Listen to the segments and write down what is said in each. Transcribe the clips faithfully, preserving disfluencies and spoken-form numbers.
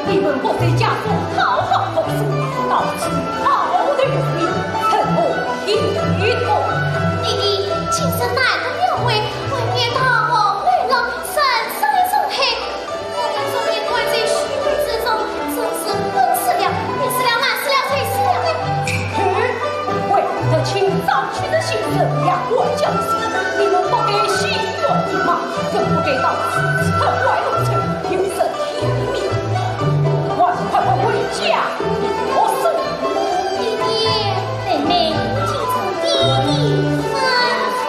你们不在家中好好读书，到此暴徒入侵，成何体统？弟弟，今日难得了会，外面大风雷浪，山山震黑，我们昨夜关在虚掩之中，真是闷死了，闷死了，难死了，垂死了。嘿，为得清早去的行人，夜观僵尸，你们不该戏弄你妈，更不该到此出外露头，有失 体面，还不快回家读书？爹爹，妹妹听从爹爹吩咐。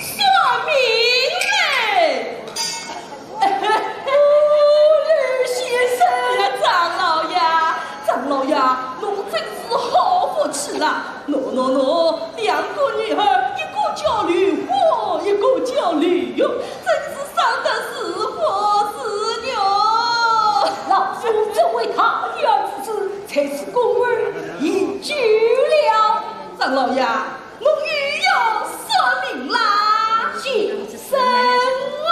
算命嘞！哦，刘先生呀，张老爷，张老爷，侬真是好福气啦！喏，喏，喏，两个女儿，一个叫刘欢，一个叫刘勇，真是生得是福是寿。老夫只为他女儿之事，才是公而已久了。张老爷， 侬又要算命啦？先生啊！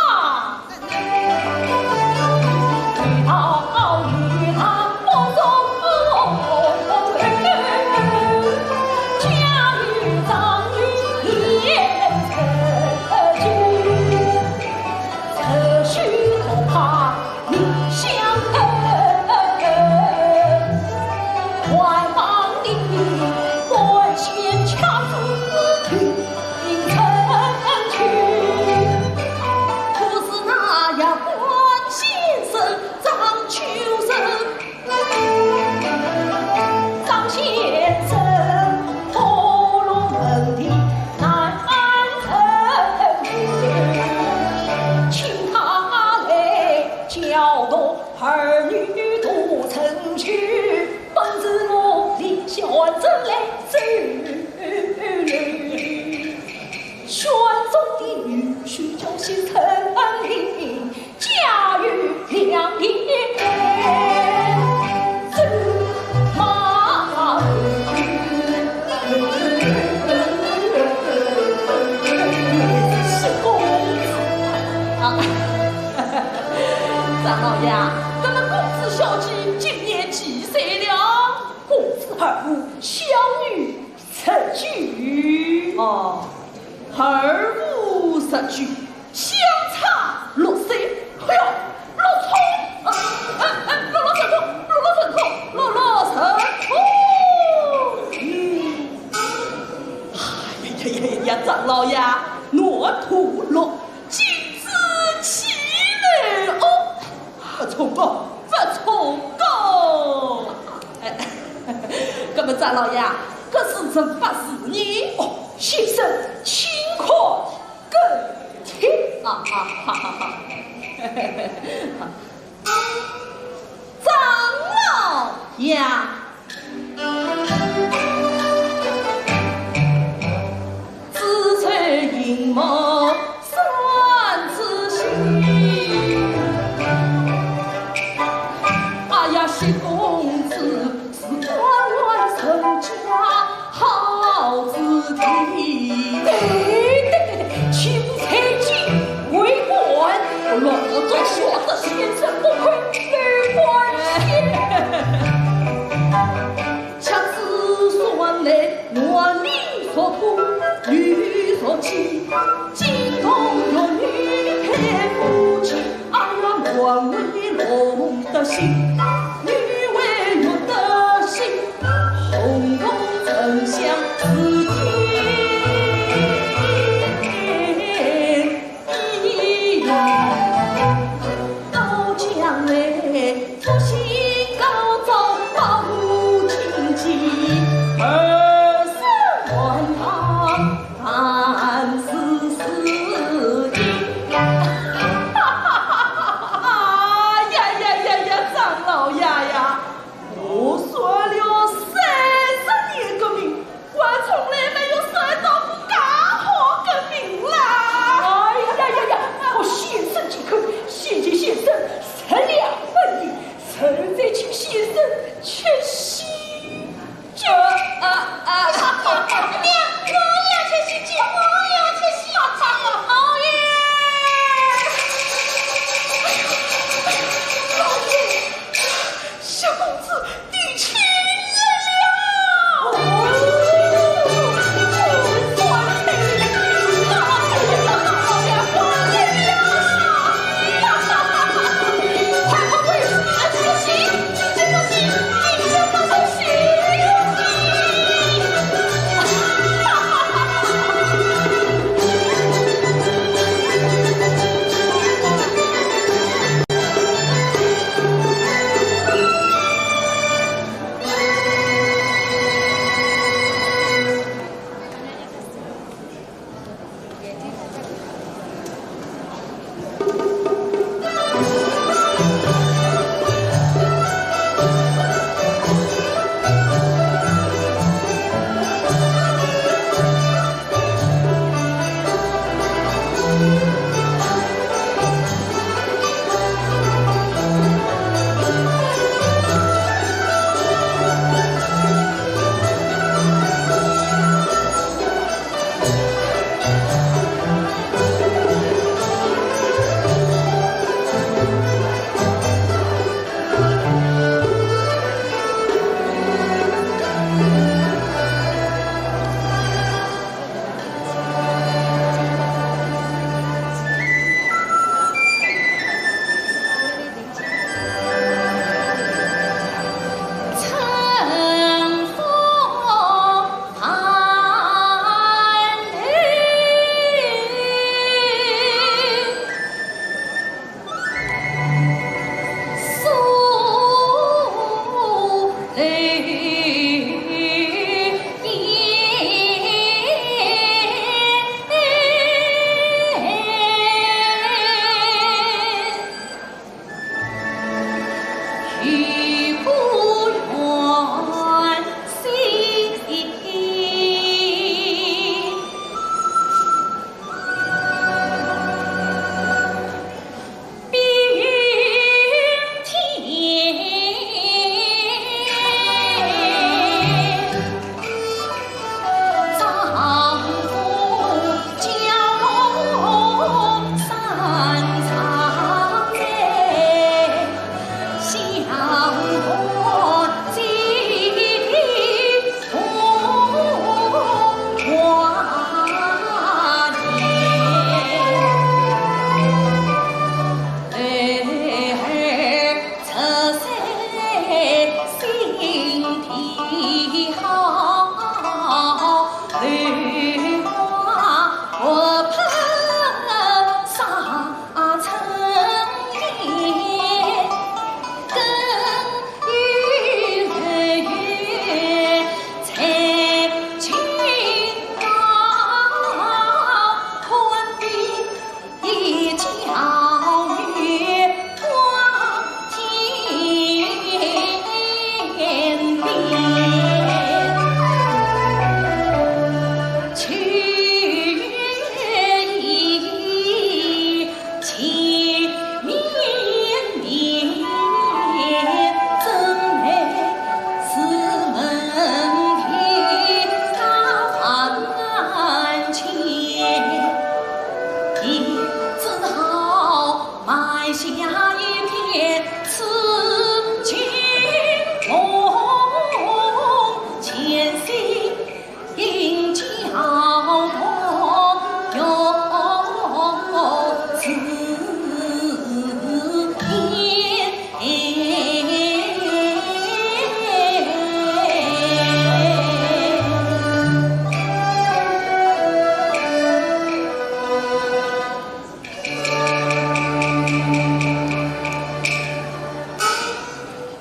啊，张老爷，搿么公子小姐今年几岁了？公子二五，小女十九。哦，二五十九， 相差六岁，哎哟，六冲，啊，哎，哎，六，六十冲，六，六十冲，六，六十冲。嗯。哎呀呀呀呀，张老爷，我徒六，今子七岁哦，不冲高，不冲高。哎，搿么张老爷，搿是什么事呢？哦，先生，请看。 更听啊，哈哈哈哈。张老爷，子丑寅卯三子喜。哎呀，喜公子 是官官人家好子弟。对对对对，岂不才情为官？老早晓得先生不愧为官先。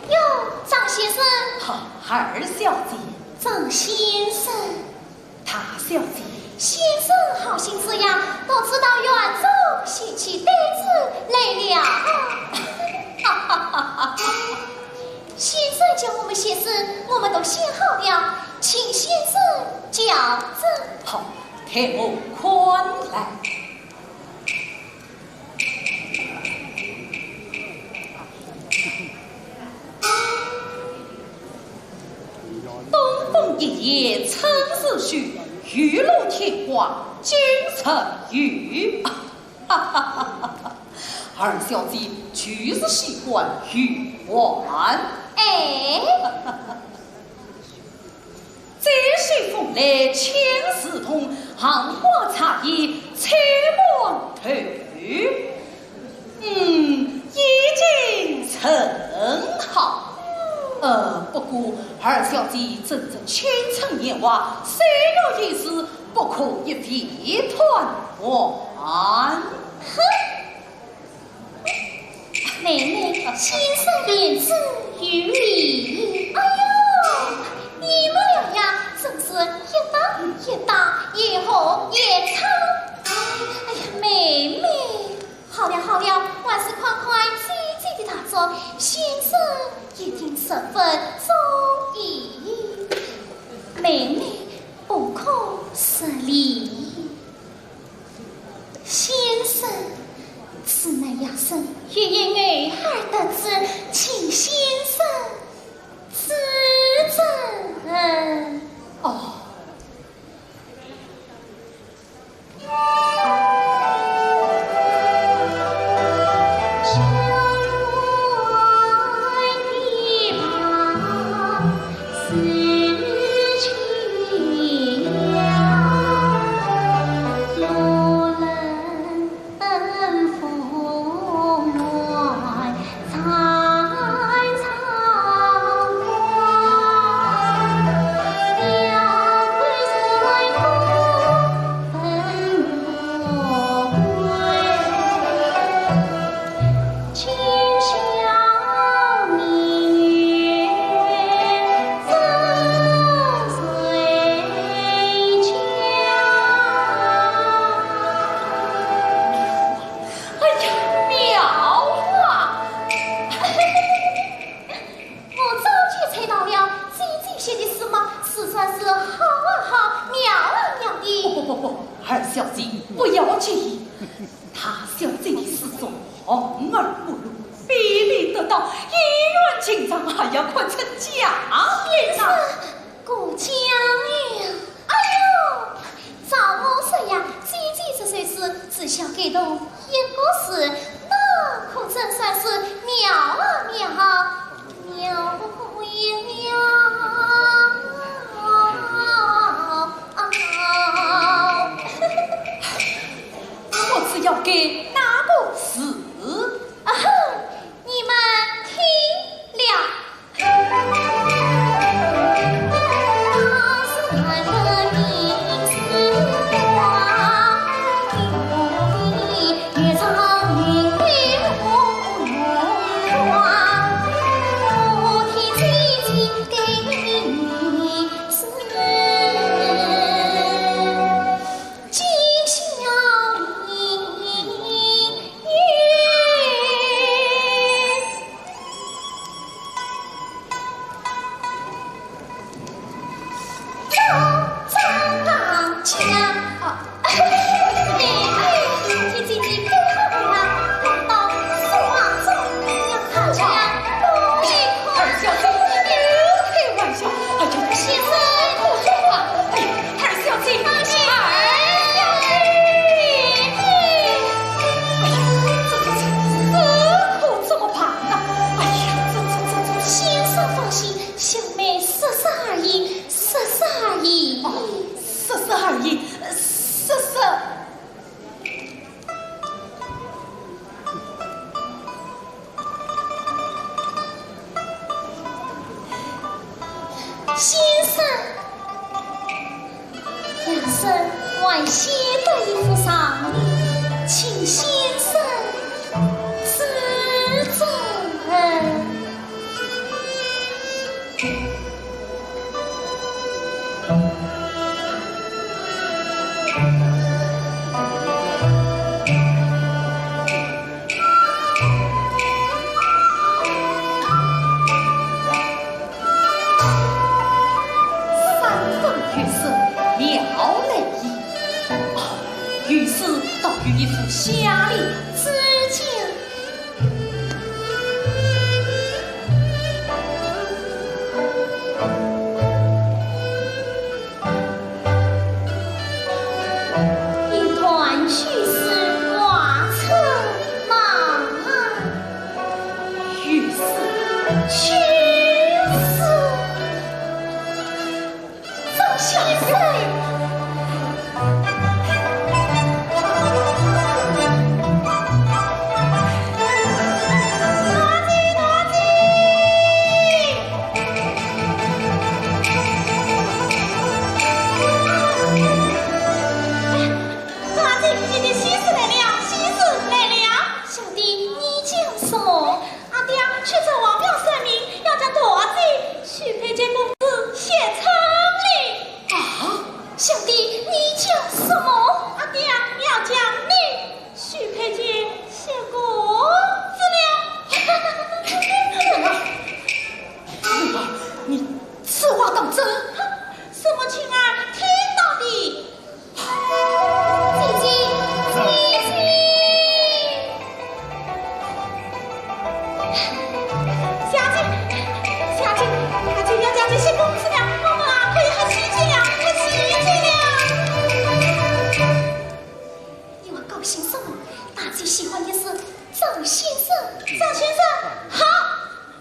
哟，张先生。哈，二小姐。张先生。大小姐。先生好心思呀，多次到园中拾取对子来了。先生叫我们写诗，我们都写好了，请先生校正。好，待我看来。东风一夜春如许，雨露天光今日雨。哈哈哈哈哈！二小姐就是喜欢雨环。哎。 这些风来千似同，荷花茶叶吹满头。嗯，意境甚好。呃，不过二小姐正值青春年华，岁月易逝，不可一味贪玩。哼！ 妹妹，先生言之有理。哎呦，你们俩呀，真是一搭一搭，一合一唱。哎呀，妹妹，好了好了，还是快快祭祭地打坐，先生一定十分中意。妹妹不可失礼。 先生，此乃学生月夜偶尔得知，请先生是吗？是算是好啊好，妙啊妙的。不不不不，二小姐不要介意，大小姐的诗作红而不露，比你得到一元进账还要快成家呢。是，过奖了。哎呦，照我说呀，姐姐这首诗只晓感动一个字，那可真算是妙啊妙啊。 我只要给那个字。啊哼，你们听了。二小姐，你别开玩笑。哎呀，先生，可怎么办？哎呀，二小姐，二小姐，哎呀，这这这这可怎么办呢？哎呀，这这这这，先生放心，小妹说说而已，说说而已。哦，说说而已，说说。 先生，杨生还先得一幅赏联，请先生指正。 三分月色描泪意。哦，于是倒有一幅下联之景。 一段趣事挂车马，趣事，趣事。张先生。 大姐，姐姐，喜事来了，喜事来了！小弟，你讲什么？阿爹去找王彪算命，要将大姐许配给公子谢昌林。啊？小弟，你讲什么？阿爹要将你 许配给谢公子了。女儿，你此话当真？什么亲儿听到的？姐姐，姐姐。小姐，小姐，大姐要嫁给谢公子了，我们啊，可以喝喜酒了，喝喜酒了。 你们高兴什么？大姐喜欢的是张先生。张先生，好，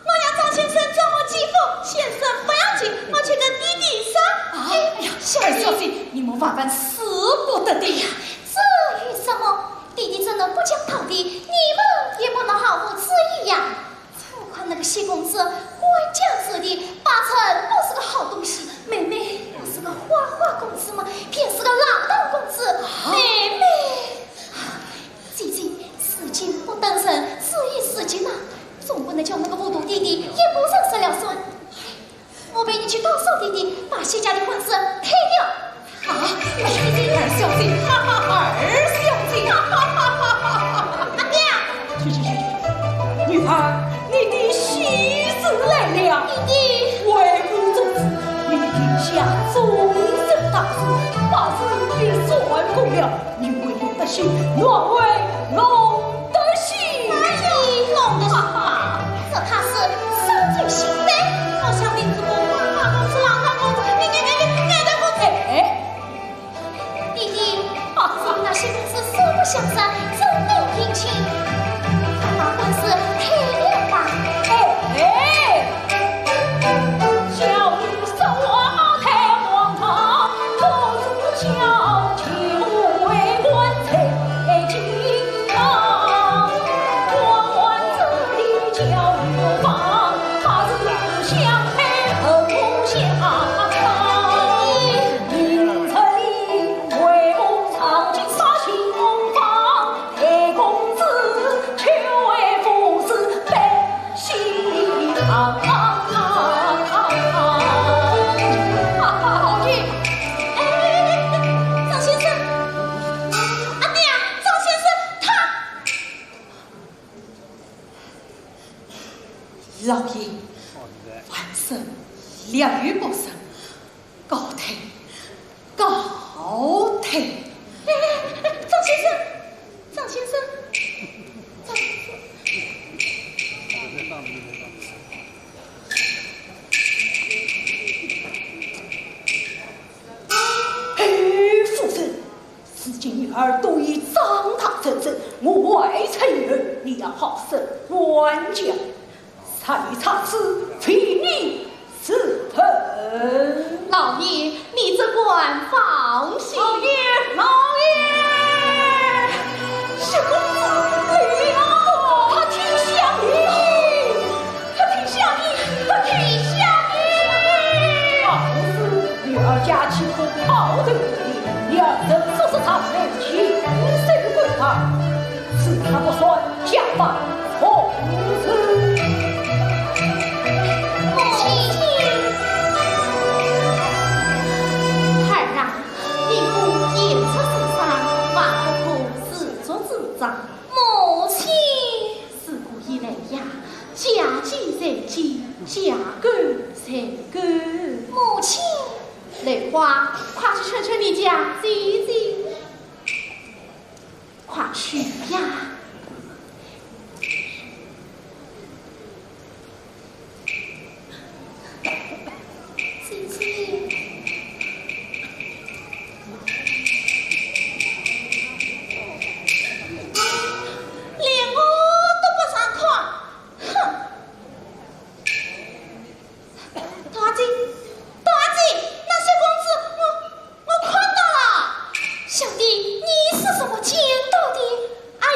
我要张先生做我继父。先生不要紧，我去跟爹爹说。啊，哎呀，小姐，二小姐，你们万万使不得的呀。至于什么，爹爹怎能不讲道理？你们也不能毫无注意呀。 我看那个谢公子官家子弟，八成不是个好东西。妹妹，不是个花花公子嘛，便是个浪荡公子。啊？妹妹，姐姐，世间不等人，至于事情呐，总不能叫那个糊涂爹爹也不认识了算。我陪你去告诉爹爹，把谢家的婚事退掉。 啊，哎呀，二小姐，哈哈，二小姐，哈哈哈哈哈哈！阿爹，去去去去，女儿，你的喜事来了。爹爹，为官做事，你家终身大事，百事也算过了，你为我得心，我为侬得心。哎呀，侬得心嘛，这怕是伤尽心肝。我想你这个妈妈公子、郎官公子，你你你你你的公子。哎，弟弟，啊，那些公子素不相识，怎能定亲？快把官司开了吧。哎哎。 哎，哎，哎，哎，张先生，啊，对呀，张先生，他，老爷，万岁，两位不是，告退，告退。哎，哎，哎，张先生，张先生，张先生。 哎，夫人，如今女儿都已长大成人，我外甥女儿，你要好生管教，再差此非你之份。老爷，你只管放心。老爷，老爷，薛公子来了，他听相爷。 他听相爷，他听相爷。好事，女儿家企图讨人，你要人说是他来，亲手管他，此他不算家法从此。母亲。孩儿啊，你父言出是山，万不可自作主张。母亲。 自古以来呀，家规在家，家规在家。母亲。兰花，快去劝劝你家姐姐。快去呀。姐姐。连我都不想看。 哼！大姐，大姐，那薛公子，我，我看到了。小弟，你是怎么见到的？哎呀，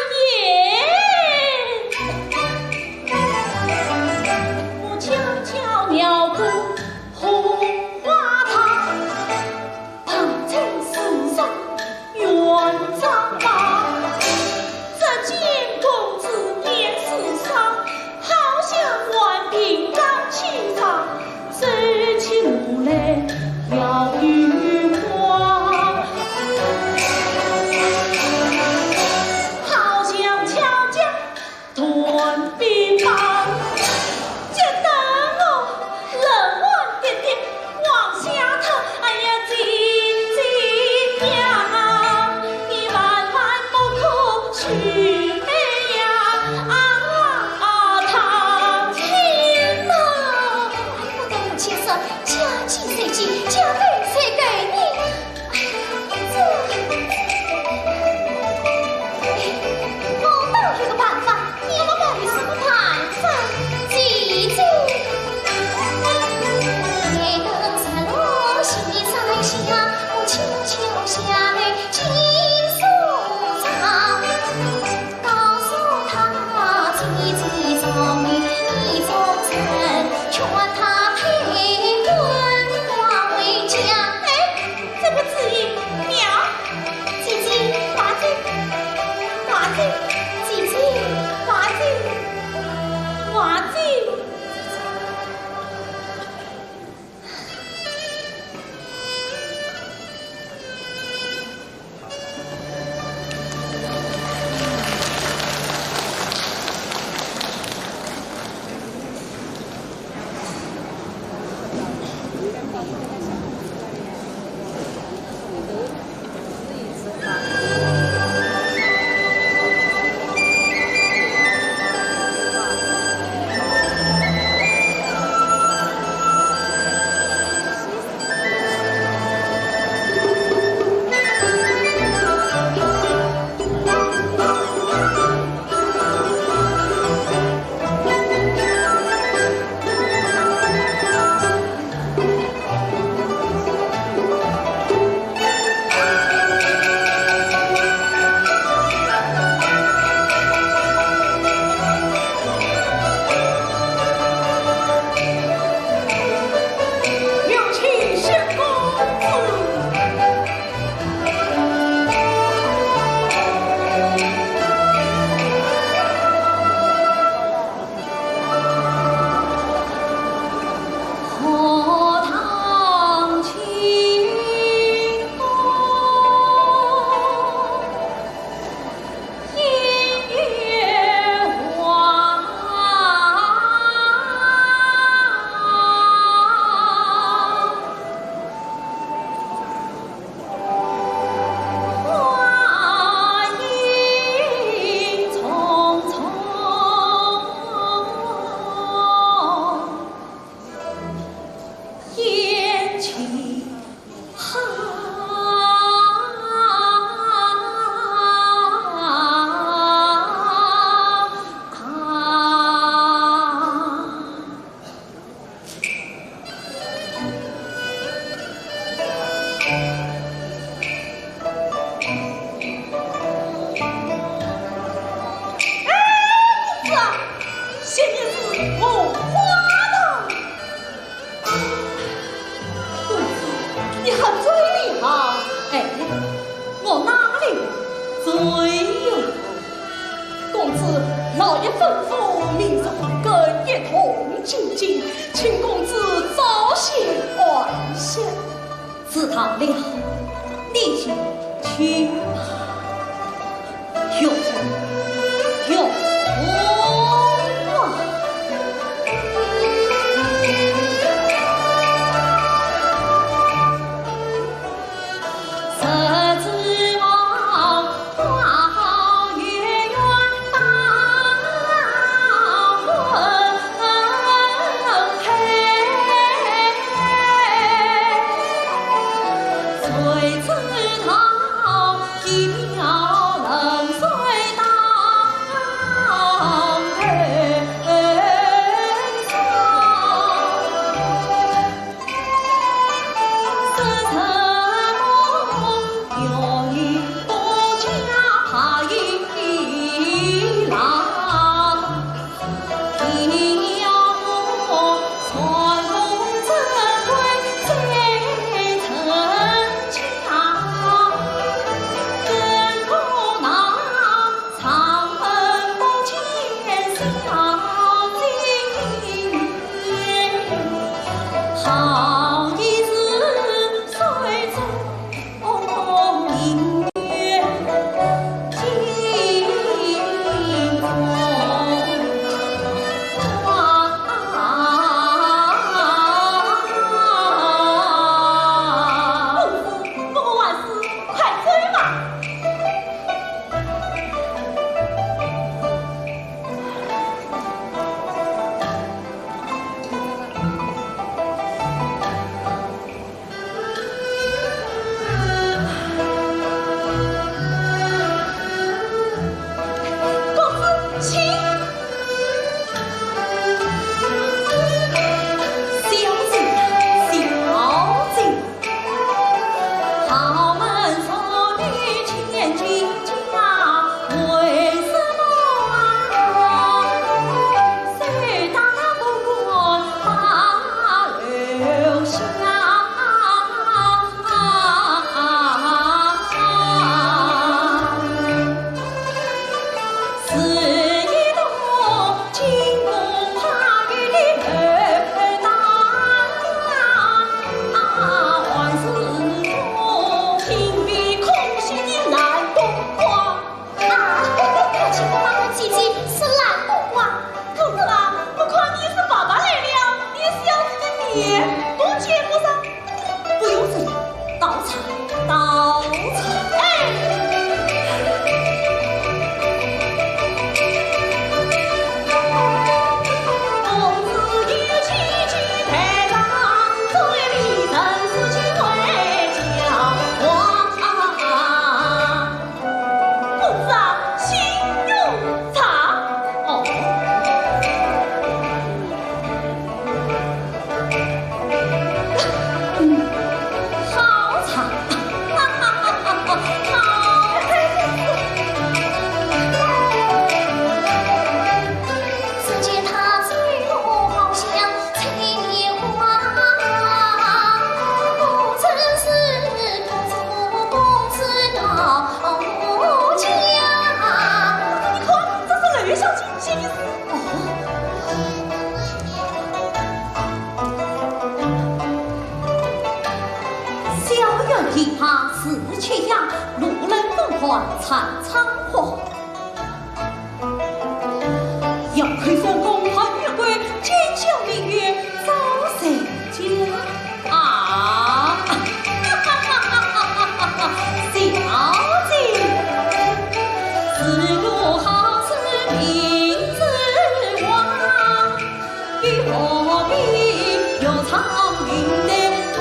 情好。哎，公子啊，前面是荷花塘。 公子，你喝醉了啊？哎，我哪里醉呀？公子，老爷吩咐明日更衣同进京，请公子早些安歇。知道了，你先去吧。 有福，有福啊！公子，请。小姐，小姐。 啊，亲家母，姐姐是烂冬瓜。公子啊，我看你是爸爸来了，连小姐的面都见不上。不用这样，倒茶，倒茶。哎。公子啊，请用茶。哦。嗯，好茶。好。只见他醉得好像 你看，这是刘小姐写的诗。哦。小园野花似炊香，路人问话惨惨呼。 要看相公好月桂，奸笑明月照谁家？啊，小姐，是我好似明日花，又何必又唱云淡风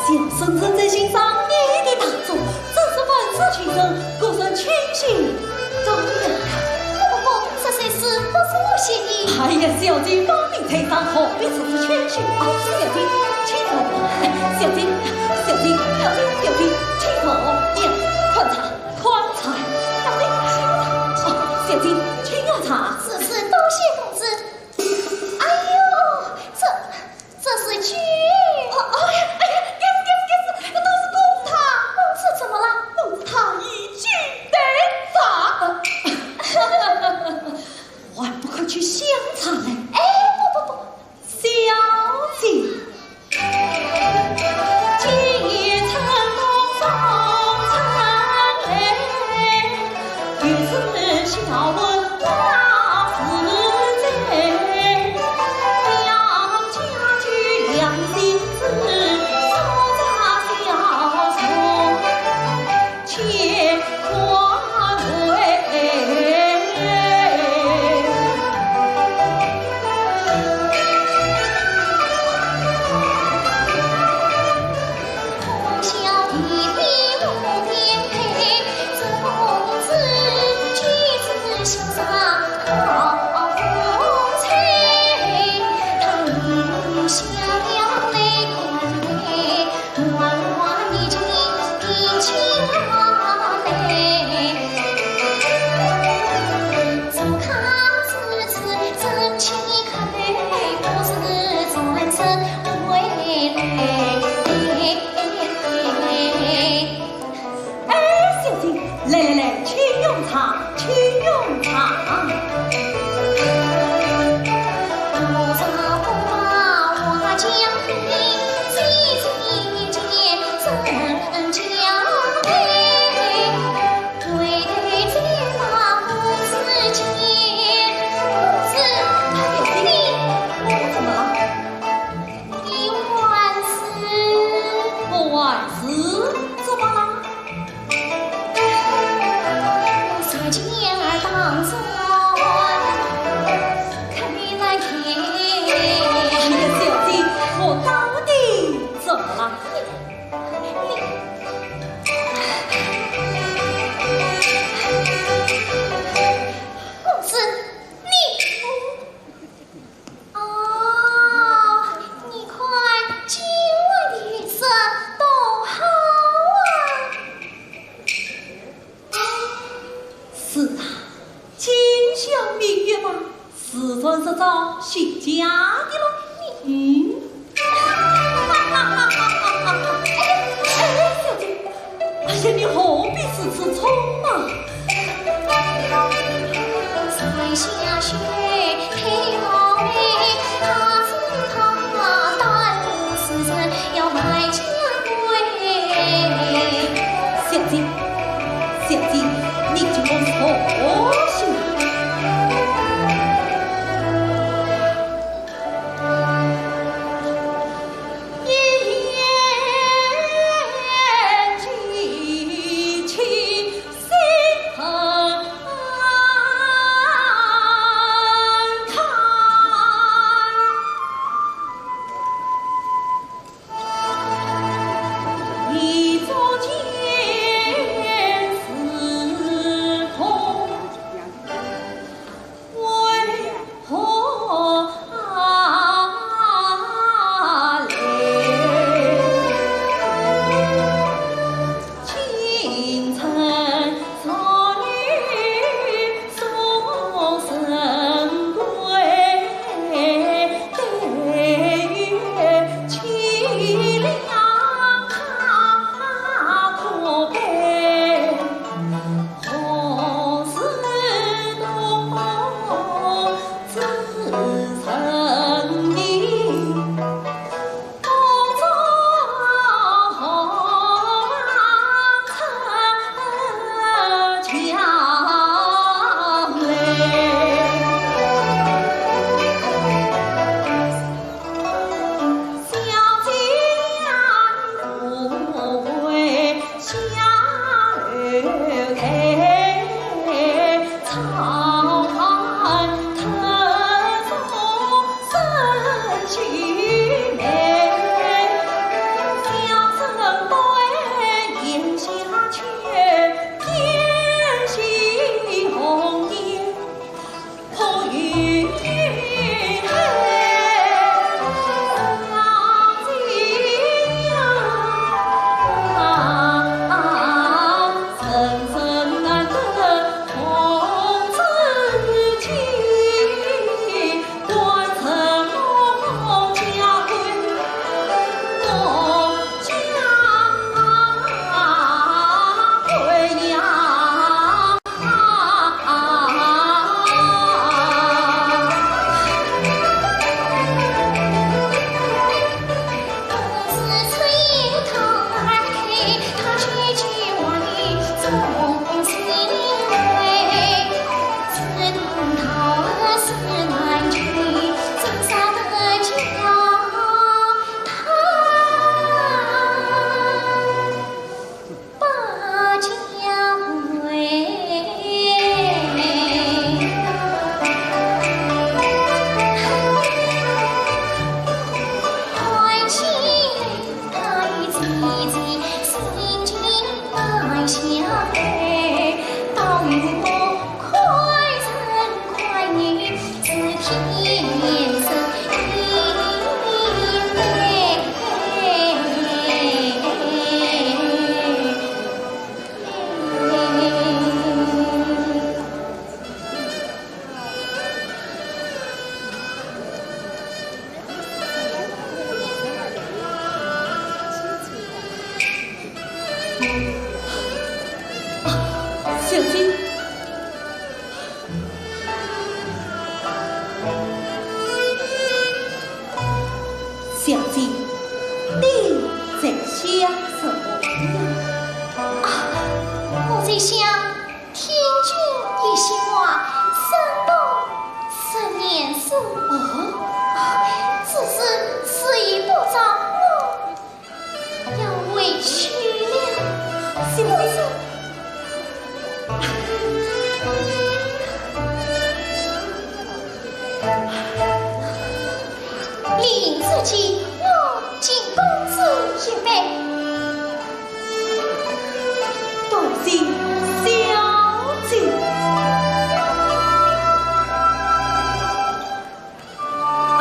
小生正在欣赏你的大作，真是文思泉涌，个人清秀张扬。不不不，这些诗都是我写的。哎呀，小姐芳名在上，何必如此谦虚？啊，小姐，请坐。小姐，小姐，小姐，小姐，请坐。呀，看茶，看茶。小姐，请喝茶。啊，小姐，请喝茶。是是，多谢公子。哎呦，这这是酒。哦，哎呀，哎呀，该死，该死，该死，这都是公子他。公子怎么了？公子他以酒代茶。还不快去相茶来？哎，不不不，小姐。小姐，你在想什么呀？啊，我在想，听君一席话，生动十年书。哦？啊，只是时已不早，我要回去了。小姐， 令尊敬，我敬公子一杯。多谢小姐。唉，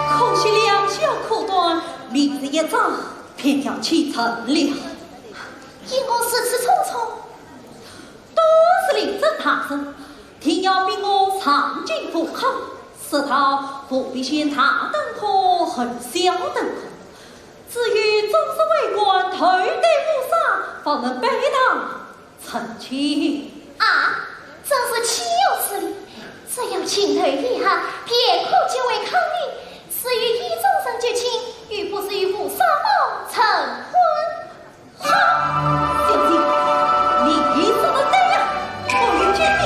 可惜良宵苦短，明日一早便要启程了。因何如此匆匆？ 都是令尊大人，定要逼我上京赴考，说道湖北县大登科和小登科，只有中式为官，头戴乌纱，方能拜堂成亲。啊，真是岂有此理！只要情投意合，便可结为伉俪，至于意中人结亲，又不至于乌纱帽成婚。 好，小姐，你说得对呀，我有见地。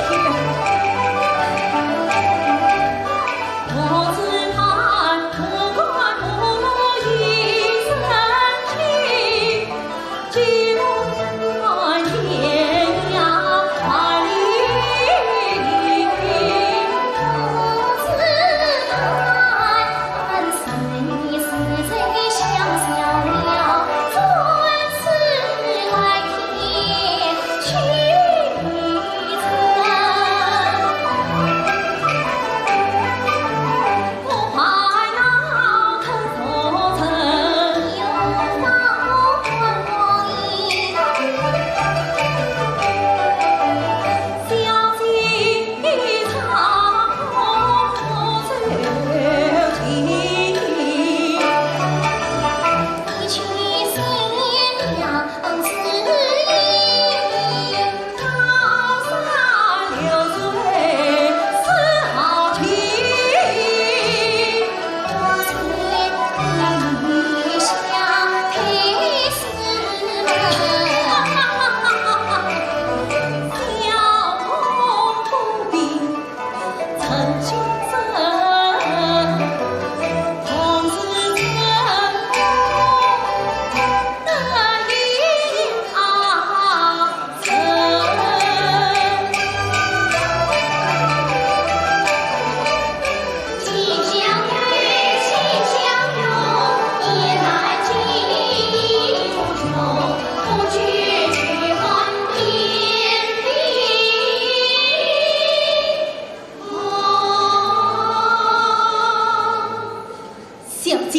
小姐，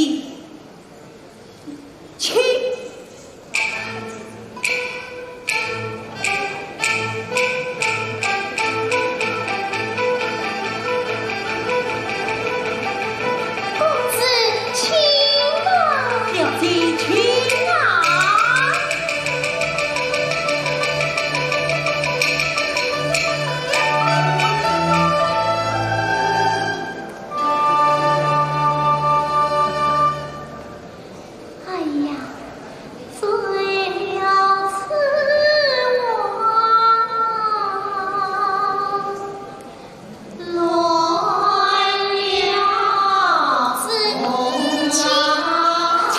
请。 公子请啊。小姐请啊。 哎呀，醉了痴我，乱了子情。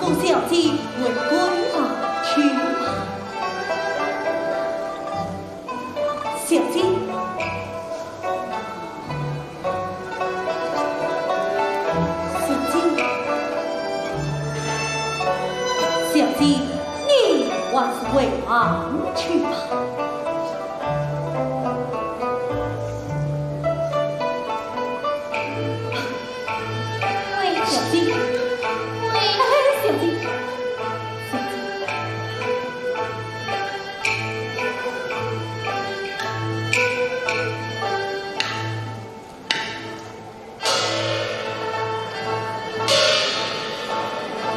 小姐回归房去吧。小姐，小姐，小姐，你还是回房去吧。喂，小姐，喂，小姐，小姐。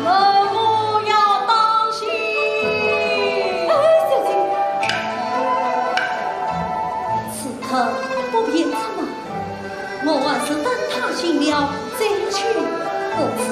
门户要当心。哎，小姐，此刻不便出门，我还是等她醒了再去不迟。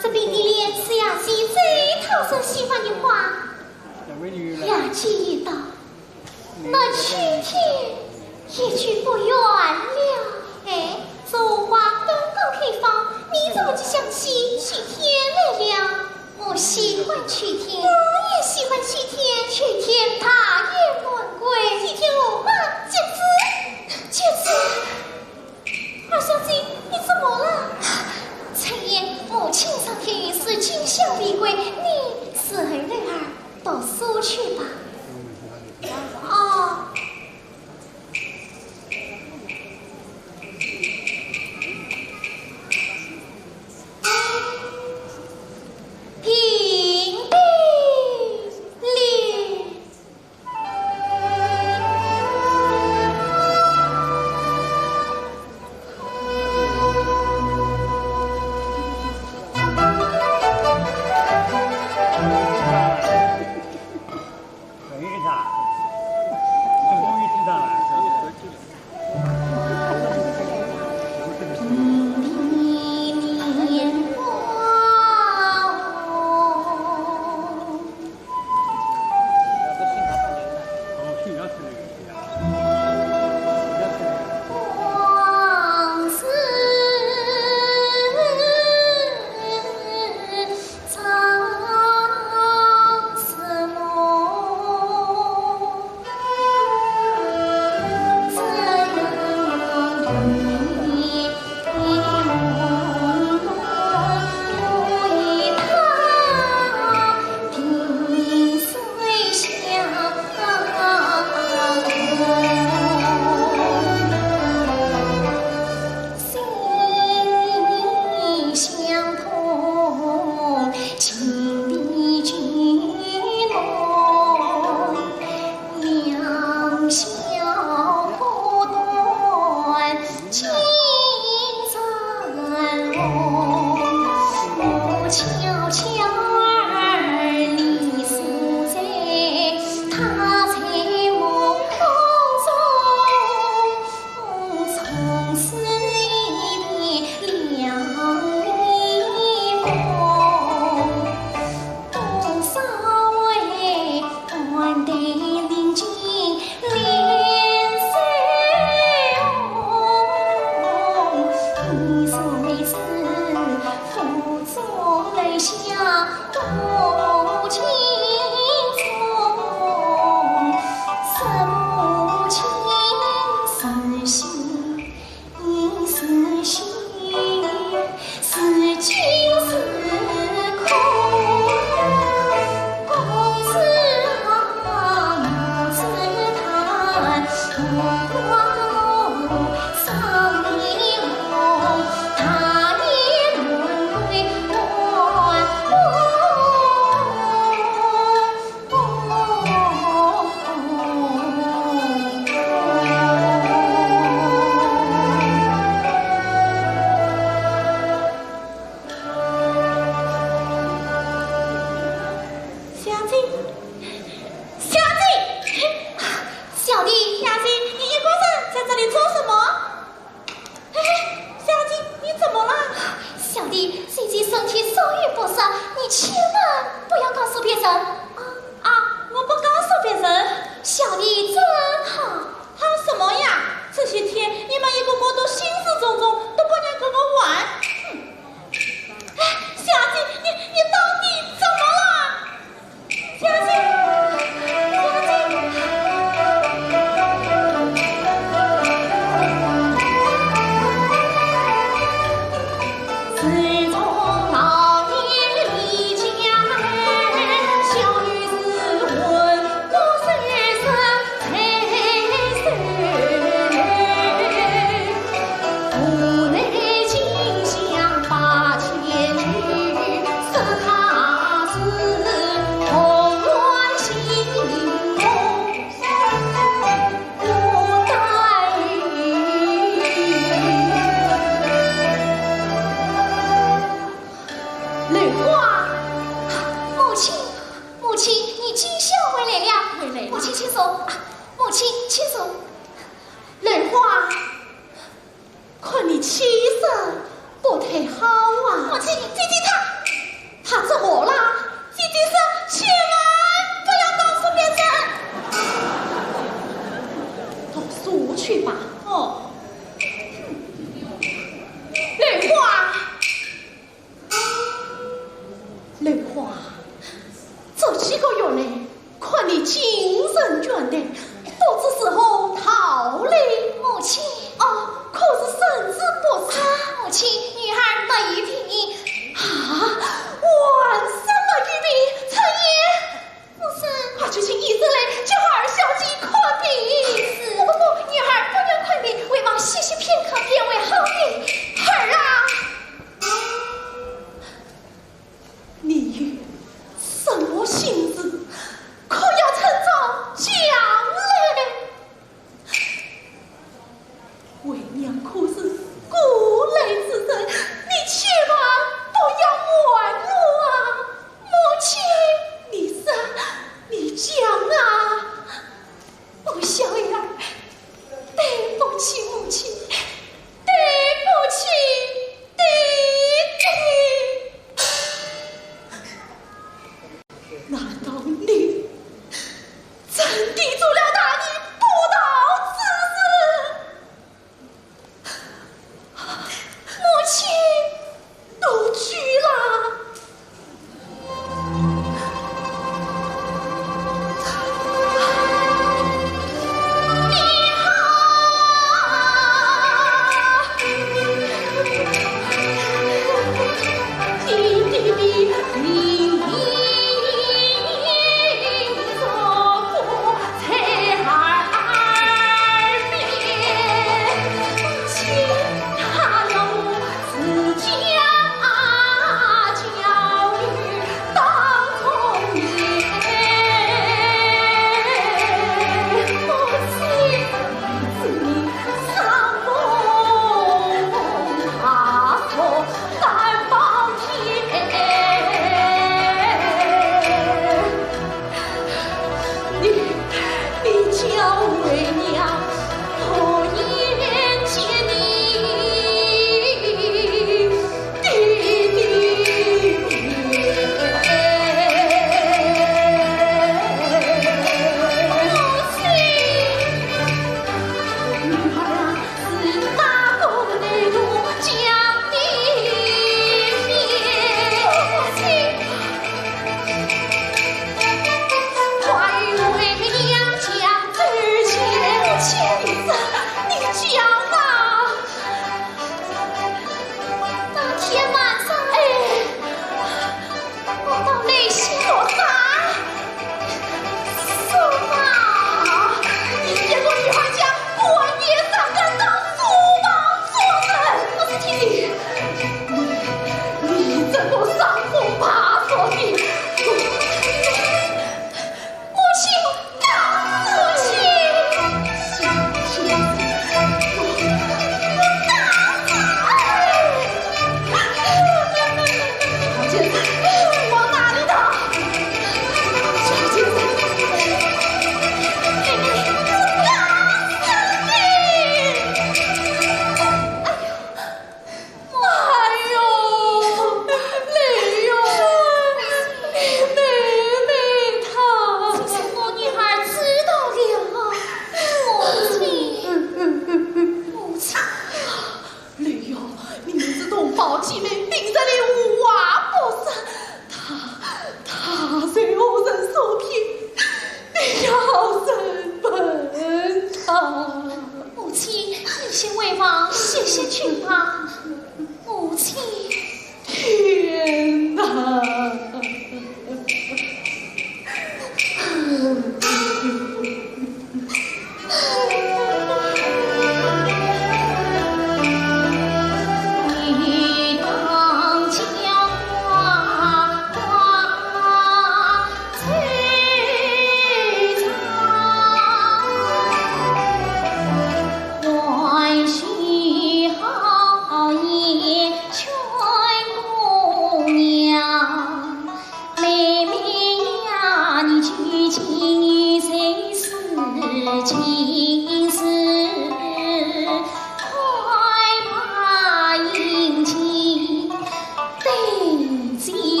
这并蒂莲是雅姐最讨人喜欢的花。雅姐一到，那秋天也就不远了。哎，这花刚刚开放，你怎么就想起秋天来了？我喜欢秋天。我也喜欢秋天。秋天大雁南归，秋天罗马结子，结子。 二小姐，你怎么了？春燕，母亲上天有事，今宵未归，你随儿读书去吧。哦。停！停！停！ 小姐，小姐，小姐，小姐，你一个人在这里做什么？哎，小姐，你怎么了？小姐，姐姐身体稍有不适，你千万不要告诉别人。啊，啊，我不告诉别人。小姐真好。好什么呀？这些天你们一个个都心事重重，都不愿跟我玩。哼。 哎，小姐，你，你到底怎么了？小姐，小姐。母亲，母亲，你今宵回来了。回来了。母亲，请坐。啊，母亲，请坐。兰花，看你气色不太好啊。母亲，姐姐她……话，这几个月来，看你精神倦怠，不知是何道理。母亲。哦，可是身子不适？母亲，女儿没有病。啊，万事没有病，春燕。不是。快去请医生来，叫二小姐看病。是。不不不，女儿不愿看病，为望歇息片刻，便会好的。儿啊！ 你有什么心事，可要趁早讲来。为娘可是过来之人，你千万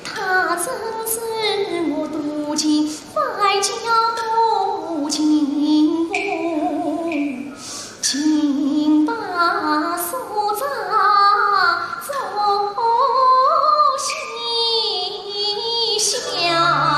他真是我多情，外焦多情，竟把苏州做西厢。 哎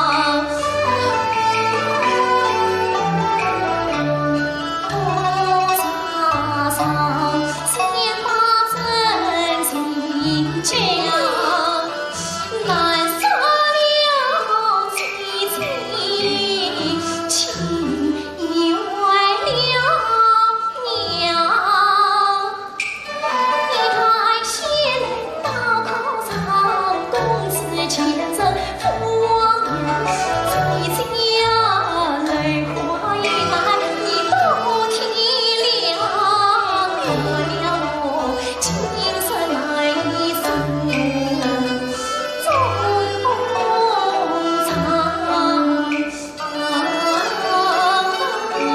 呀，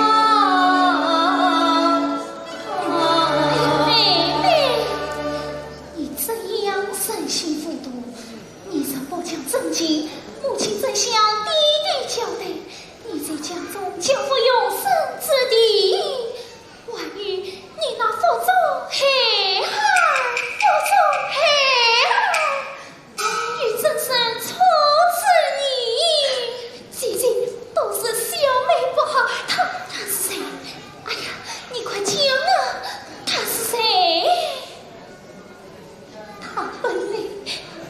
妹妹，你这样人心浮动，你若不讲真情，母亲怎想爹爹交代？你在家中就无容身之地。万一你那腹中孩儿，腹中孩儿， 与真生出此言。姐姐，都是小妹不好，他，他是谁？哎呀，你快讲啊，他是谁？他本来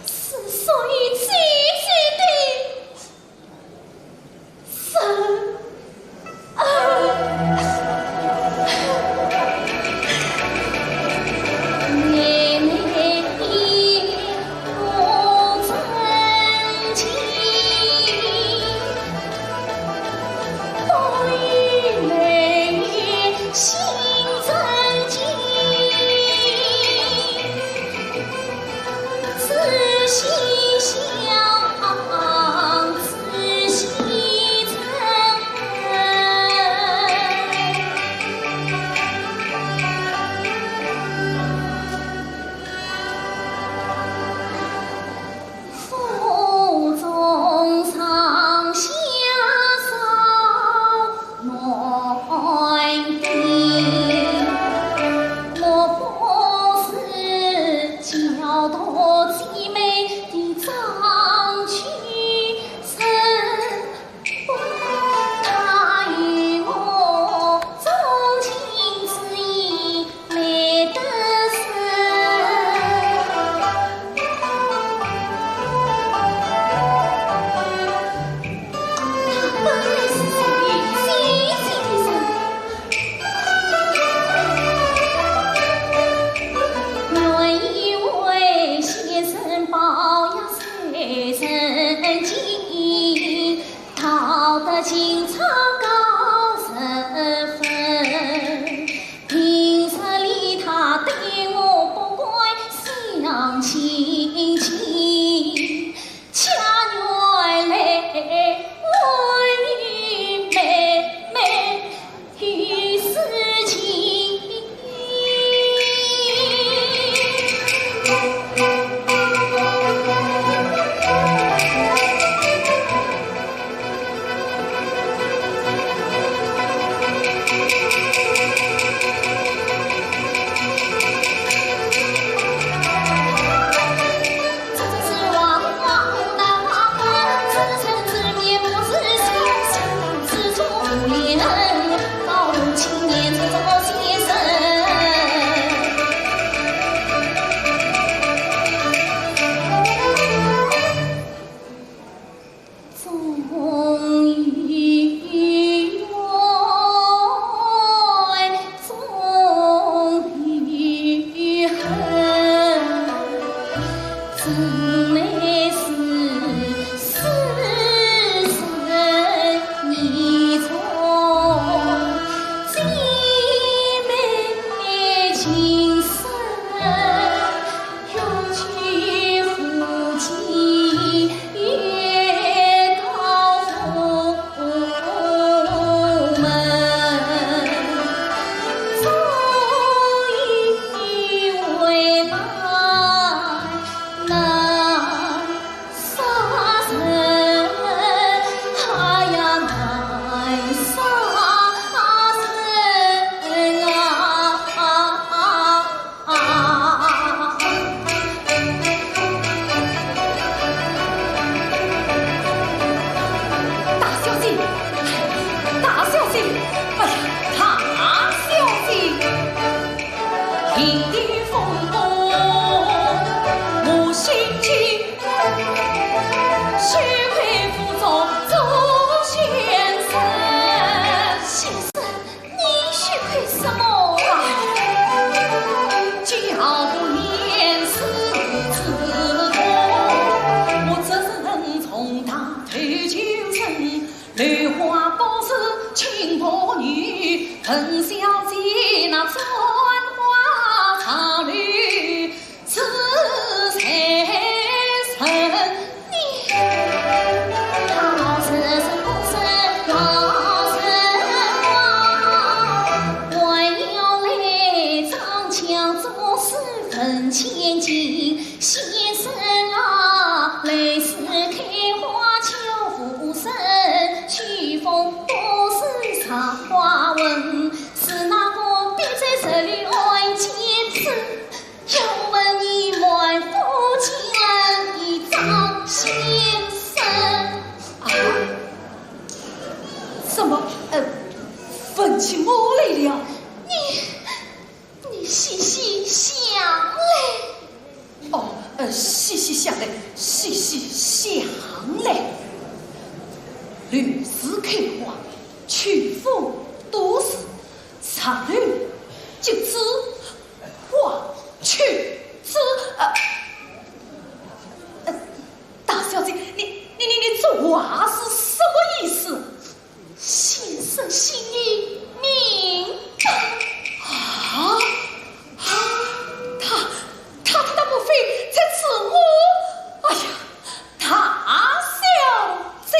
是属于姐姐的。 府中上下少 难定，我不是教导姐妹的张居正，不他与我中情之意 没得事。他本来是属于姐姐的人。愿意为先生报呀谁人情，道德情操高十分。 平日里他对我不管相亲情，家园来我与妹妹有私情。花不是亲婆女，陈小姐那簪花插柳是谁人？你老是不是老实话，还要来张腔作势问千金。 先生啊，来时开花巧无声，去风不是插花问，是那个笔者十里案件子，要问你满腹经纶的张先生。啊？什么？呃，问起我来了？你，你细细想来。 哦，呃，细细想来，细细想来。柳树开花，秋风多事，插柳即是花秋之，呃，呃，大小姐，你，你，你，你这话是什么意思？ 先生心里明白。啊？啊？他，他，他，他莫非在指我？哎呀，大小姐。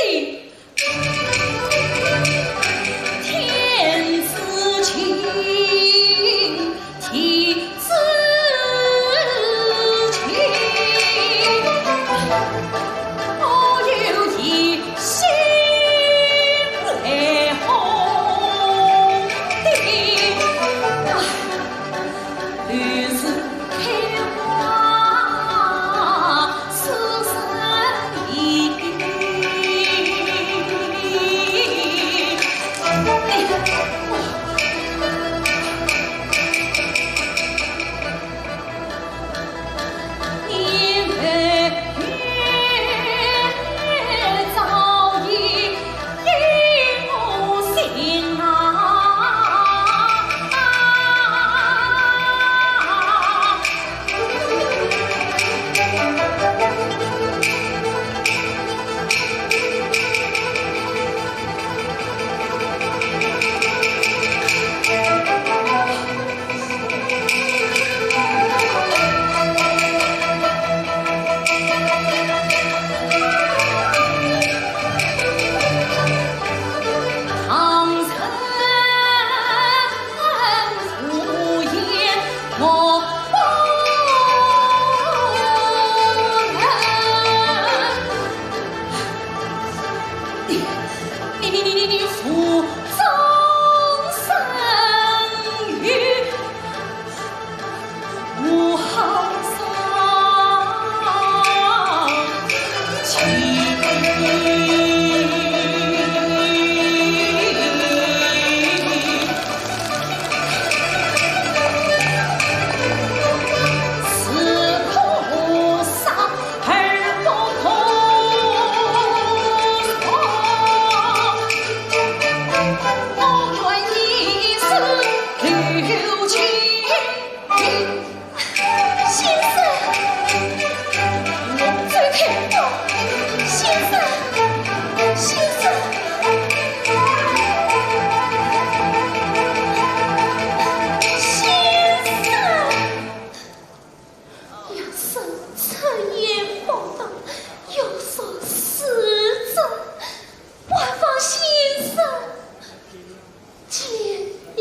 天之清，地之清，我有一 心为红的，哎，柳树开花是人意。先生，走开！先生，先生，先生！夜深彻夜放荡，有所失真，还望先生 见谅。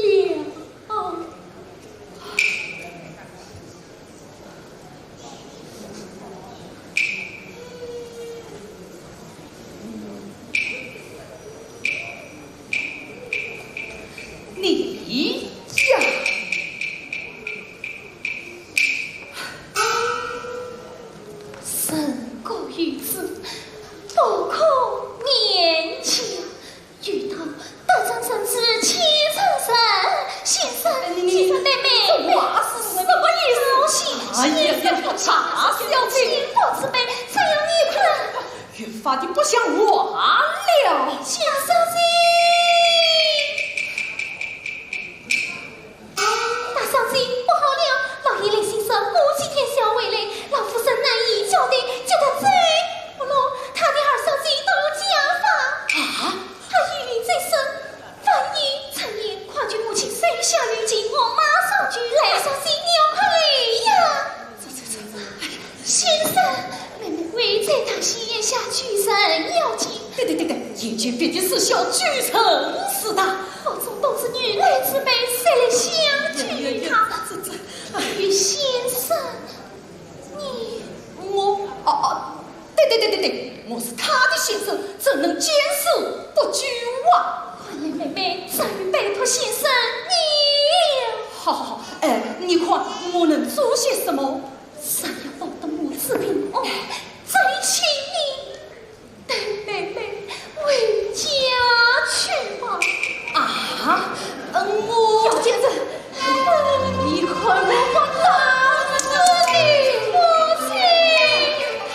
你呀！人各有志，不可勉强。 遇到得寸进尺，气寸长。先生，你，你，先生对妹妹，这话是什么意思？哎呀呀，大小姐，幸福之悲，怎样你看？越发的不像话了。小姐，大小姐，不好了，老爷来信说过几天就要回来，老夫人难以交代，急得走不落，她的二小姐到家访。啊？但当心眼下举人要紧。对对对对，眼前毕竟是小举人是的。府中都是女孩子们，谁来相救于他？这这，哎，于先生，你……我……哦哦，对对对对对，我是他的先生，怎能见死不救啊？看来妹妹早已拜托先生你了。好好好，哎，你看我能做些什么？ 上要保得母子平安，再请你带妹妹回家去吧。啊，嗯，我……小贱人，你看我不打死你！母亲，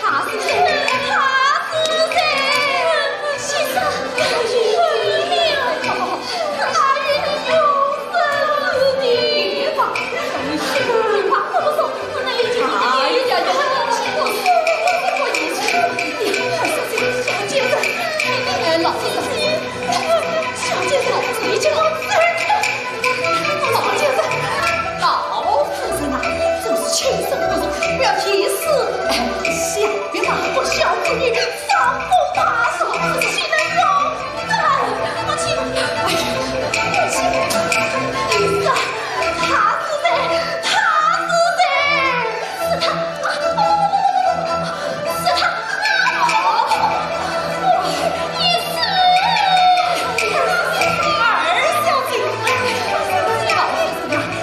他是谁？他是谁？先生，他是谁？他是谁？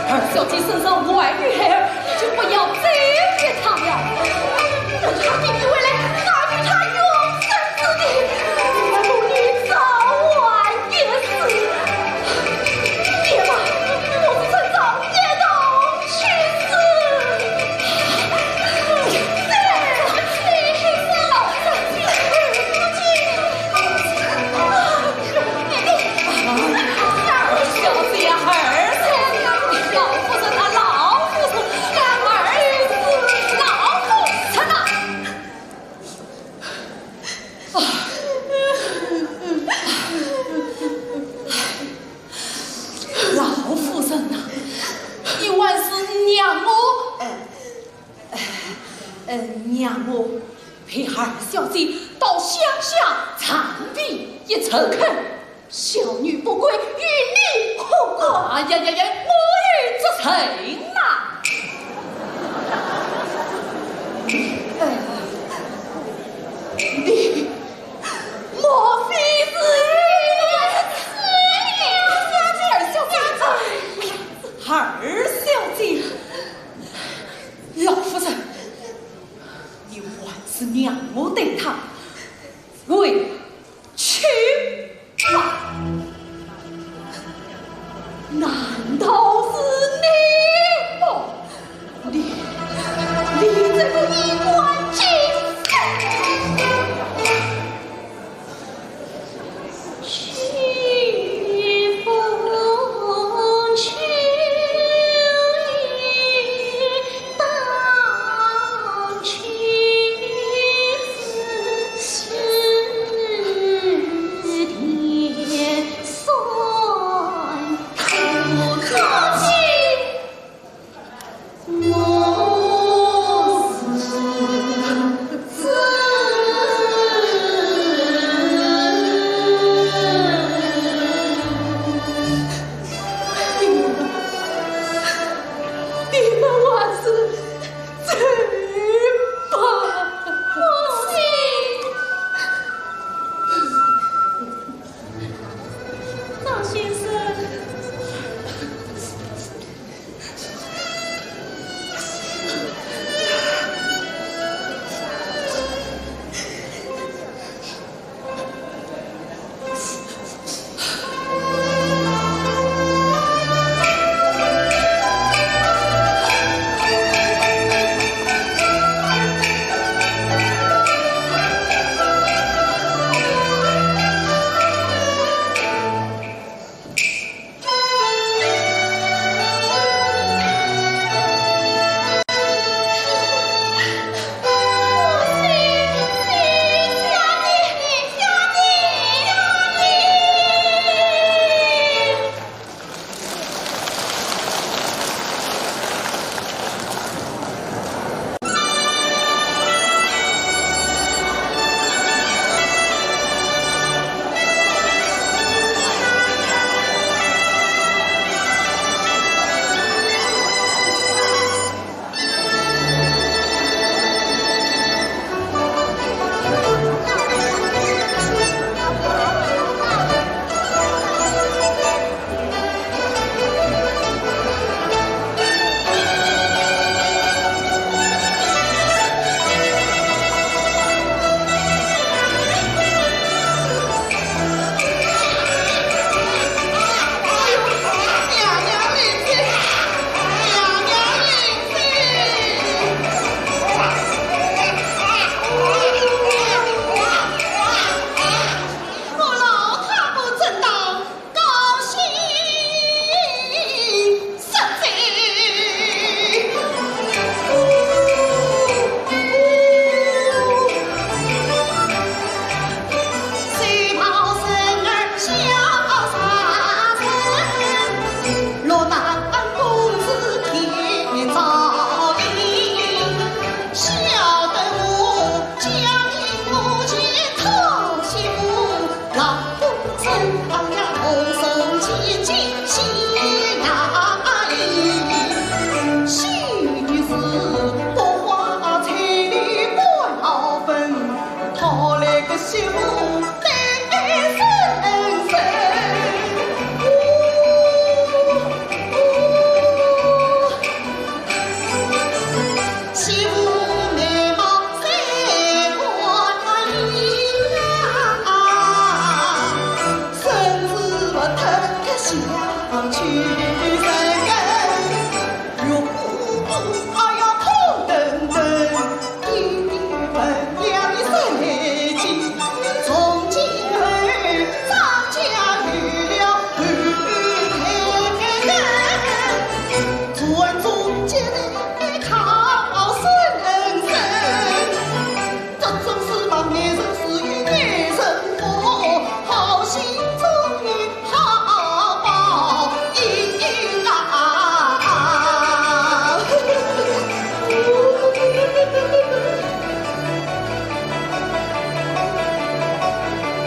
二小姐身上怀有孩儿， 你就不要再逼他了。等他弟弟回来，他与他永生之地，不如你早晚一死。爹妈，我们趁早一同去死。小姐呀，二小姐，老夫人啊，老夫人啊，二……老夫人啊！啊，老夫人啊，你还是让我……呃，呃，让我陪二小姐到乡下暂避一阵看。 小女不敢与你苦苦。哎呀呀呀，我与这谁呐？哎，你莫非是……二小姐，二小姐，老夫人，你还是让我带她回 去吧。难道是你不……你……你这个衣冠禽兽！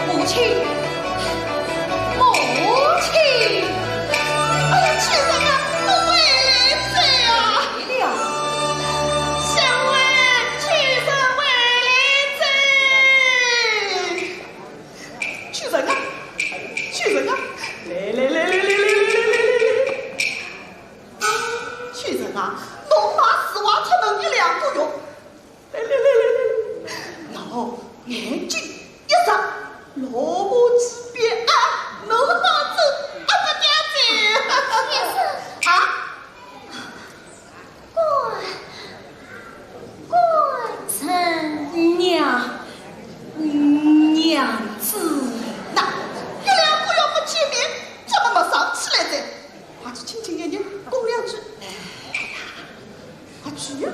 母亲，母亲！哎呀，秋实啊，侬回来哉啊！来了。小妹，秋实回来哉！秋实啊，秋实啊，来来来来来来来来来来来！秋实啊，侬买丝袜出门一两个月， 来来来来来，喏，眼睛一眨，老母鸡变啊，侬好子啊，不点子。先生。啊？官，官人。娘，娘子。那，一两个月不见面，怎么没生气来哉？快去亲亲热热讲两句。 快去呀！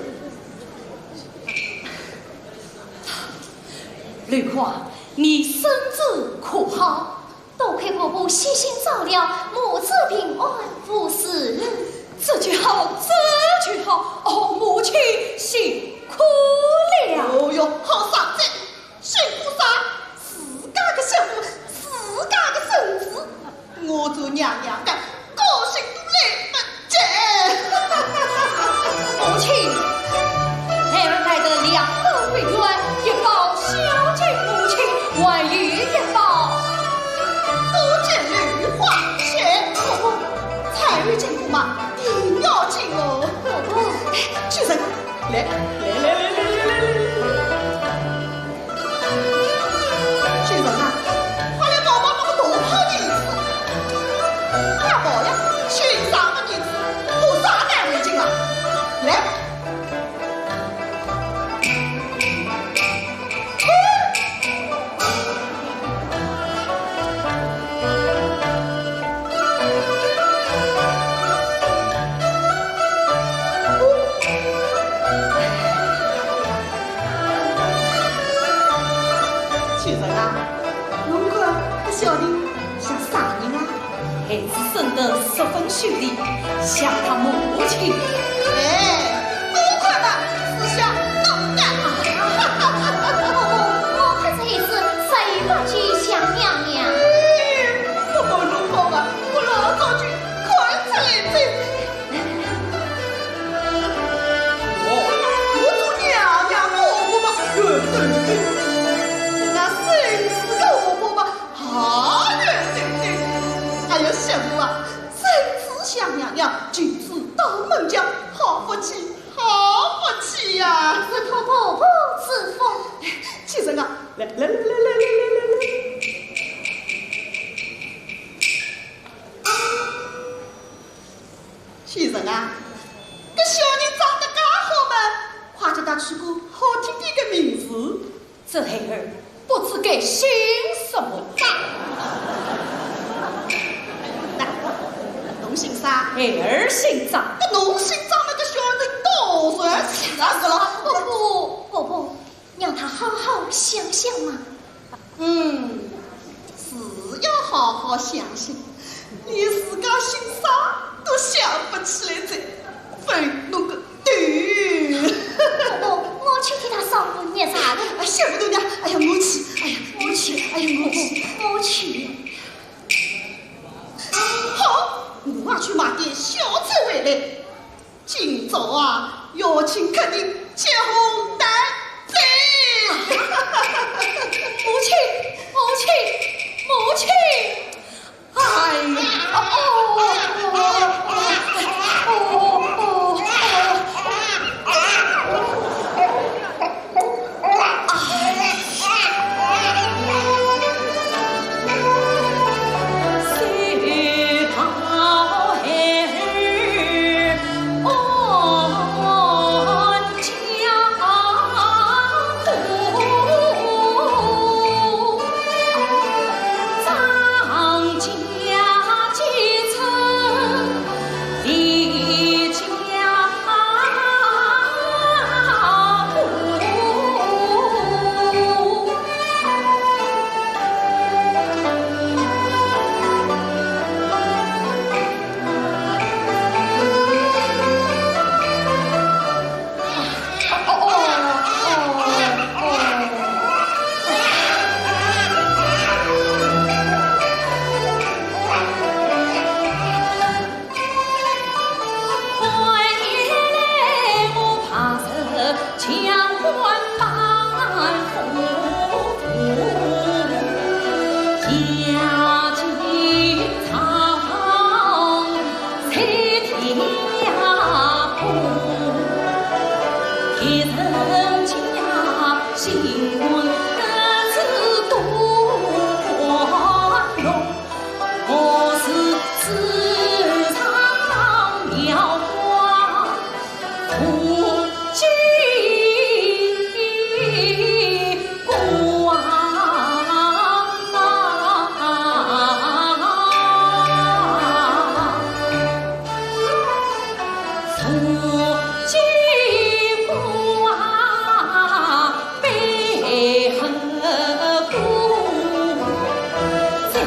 刘匡，你身子可好？多亏婆婆悉心照料，母子平安无事。这就好，这就好。哦，母亲辛苦了。哦哟，好生哉，辛苦啥？自家个媳妇，自家个孙子， 我做娘娘个，高兴得来不及。母亲，孩儿带得两包饼圆，一包孝敬母亲，还有一包。多谢刘花姐。婆婆，菜已经不忙，定要紧哦。婆婆。哎，秋实，来，来来来来来来来。 秋实啊，快来帮忙拿个大包银子。快跑呀，秋实个银子，我啥难为情啊？来。秋实啊，侬看搿小人像啥人啊？孩子生得十分秀丽，像他母亲。哎，我看嘛，是像侬啊。我看这孩子十八九像娘娘。哎，我问侬好啊，我老早就看出来哉。 哦，我做娘娘婆婆嘛，圆对对。人家孙子个婆婆嘛，也圆对对。哎呀，媳妇啊，孙子像娘娘，君子当门将，好福气，好福气呀！是托婆婆之福。秋实啊，来来来来来来来来来来。 秋实啊，搿小人长得介好嘛，快叫他取个好听点个名字。这孩儿不知该姓什么。侬姓啥？孩儿姓张。搿侬姓张嘛，搿小人当然是张了。婆婆，婆婆， 让他好好想想嘛。嗯，是要好好想想，连自家姓啥都想不起来哉，分侬个头。婆婆，我去替他烧热茶了。哎，想不得呀，哎呀，我去，哎呀，我去，哎呀，我去，我去。好，我也去买点小菜回来。 今朝啊，要请客人吃红蛋糕。母亲，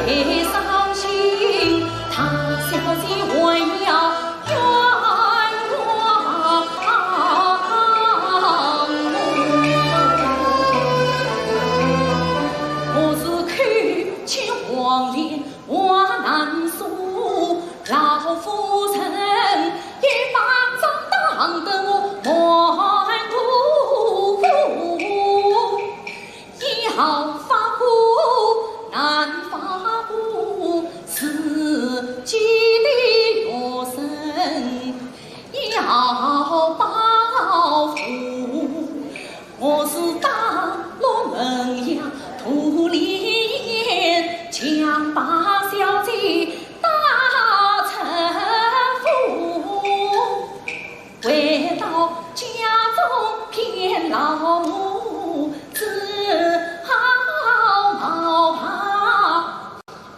伤心，他小姐还要冤枉我。我是口气黄连话难说，老夫人一巴掌打得我满头 要发火难发火，自己的学生要报复。我是打落门牙，土里将把小姐打成粉。 回到家中骗老母，只好冒牌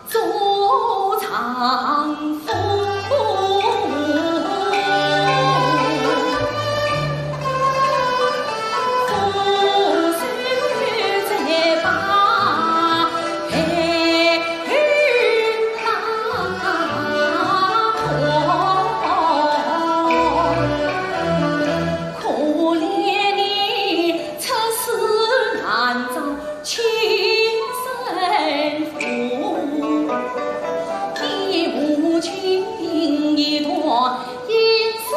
做丈夫。 可怜你出世难找亲生父，你母亲一段阴私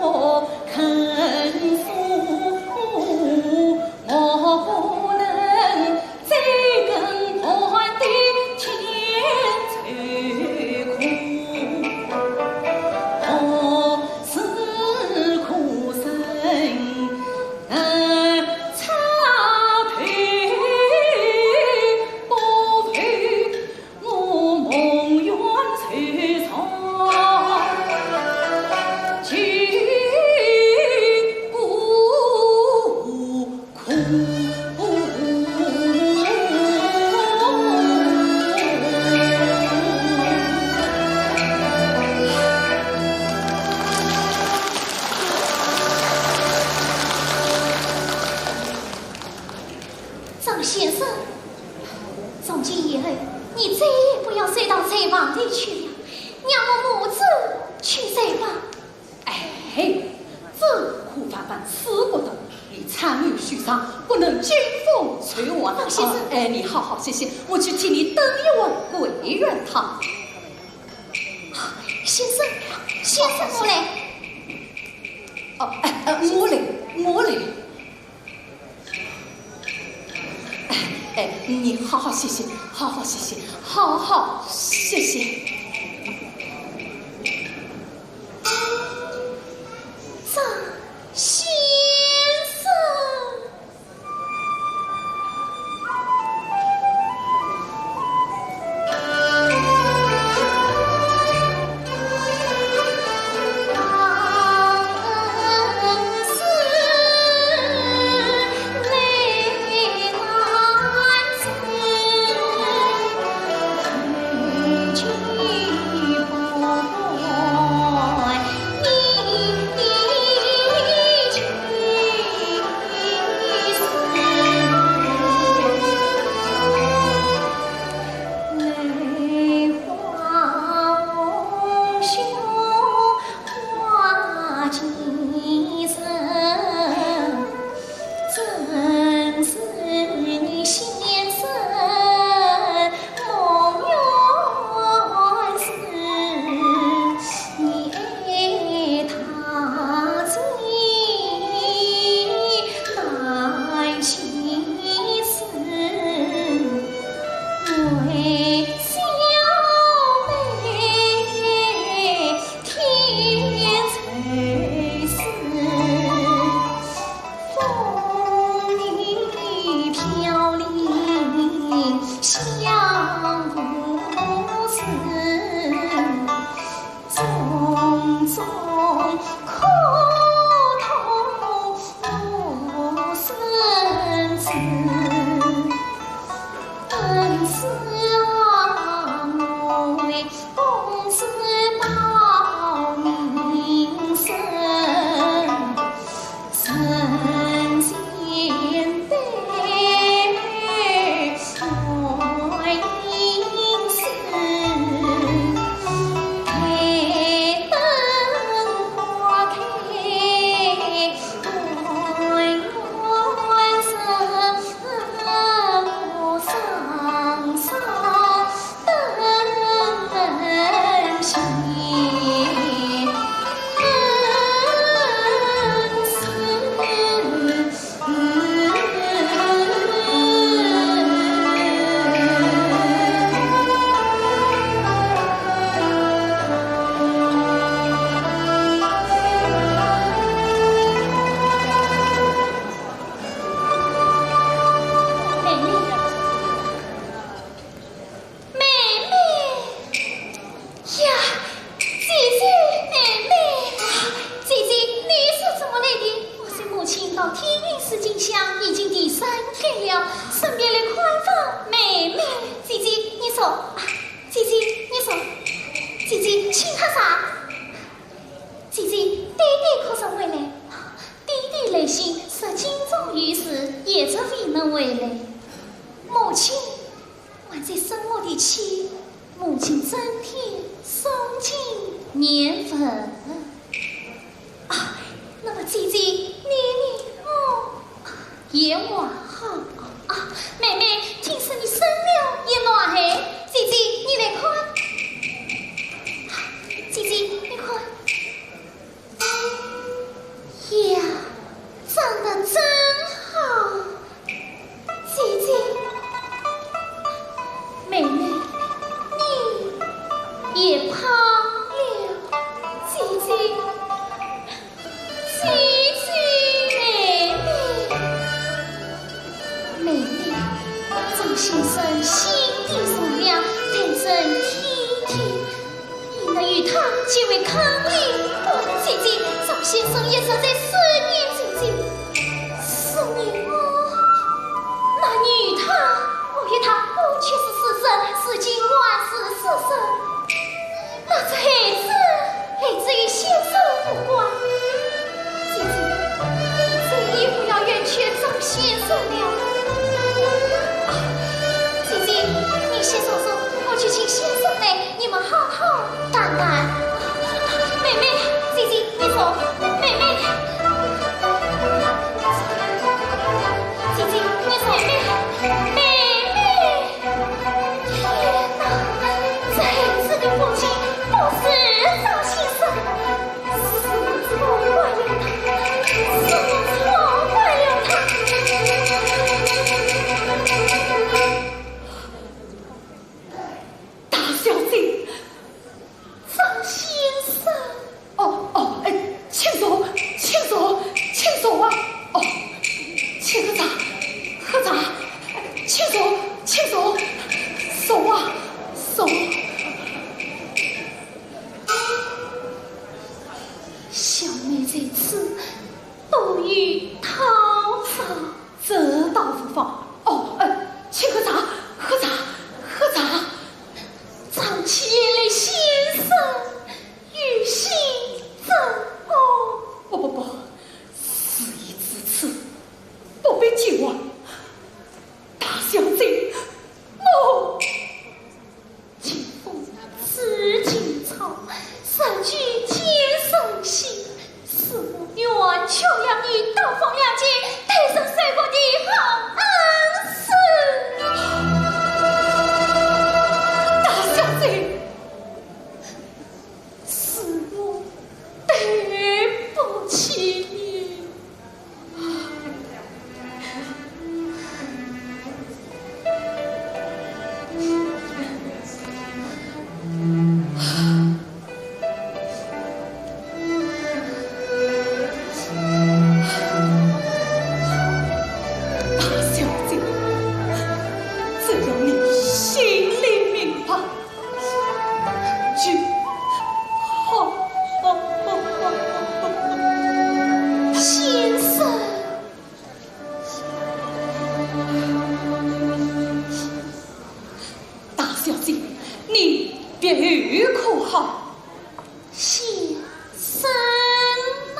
不肯说，我不能 再更换的千愁苦，我是苦生，能插头不回，我梦圆愁肠，结果 张先生，从今以后，你再也不要睡到柴房里去了，让我母子去睡吧。 哎，这可万万使不得！你参与许丧，不能兴风作浪。方先生。啊，哎，你好好歇歇，我去替你炖一碗桂圆汤。先生，先生，我来。哦，哎，哎，我来，我来。 哎，哎，你好好歇歇，好好歇歇，好好歇歇。张先生。坐，啊，姐姐，你坐。姐姐，请喝茶。姐姐，爹爹可曾回来？爹爹来信说京中有事，一直未能回来。母亲还在生我的气，母亲整天诵经念佛。啊，那么姐姐，你呢？哦，也还好。啊，妹妹，听说你生了一男孩，姐姐，你来看。姐姐，你看。呀，长得真好。 姐姐，妹妹，你也胖了。姐姐，姐姐，妹妹，妹妹，张先生心地善良，待人体贴， 你能与他结为伉俪。哦，姐姐，张先生一直在思念姐姐。思念我？那你与他，我与他过去是师生，如今还是师生。那这孩子来自于仙手无关。 姐姐，你再也不要冤屈张先生了。啊，姐姐，你先坐坐，我去请先生来，你们好好谈谈。妹妹，姐姐，你坐。妹妹，姐姐，你坐。妹妹，妹妹。 天哪，这孩子的父亲不是张先生，是我错怪了他，是我错怪了他。大小姐，张先生。 哦，哦，哎，请坐，请坐，请坐啊！哦，请喝茶，喝茶，哎，请坐，请坐，坐啊，坐。小妹在此，多有讨茶。 这倒无妨。哦，哎，请喝茶，喝茶，喝茶。张起言来，先生有心正哦。不，不，不，事已至此，不必急啊。大小姐，我 清风知情草，日久见人心，是我冤屈了你刀锋两截，待人受苦的好恩师。大小姐，是我对不起你。 大小姐，只要你心里明白， 就好。先生。大小姐，你别后可好？先生啊。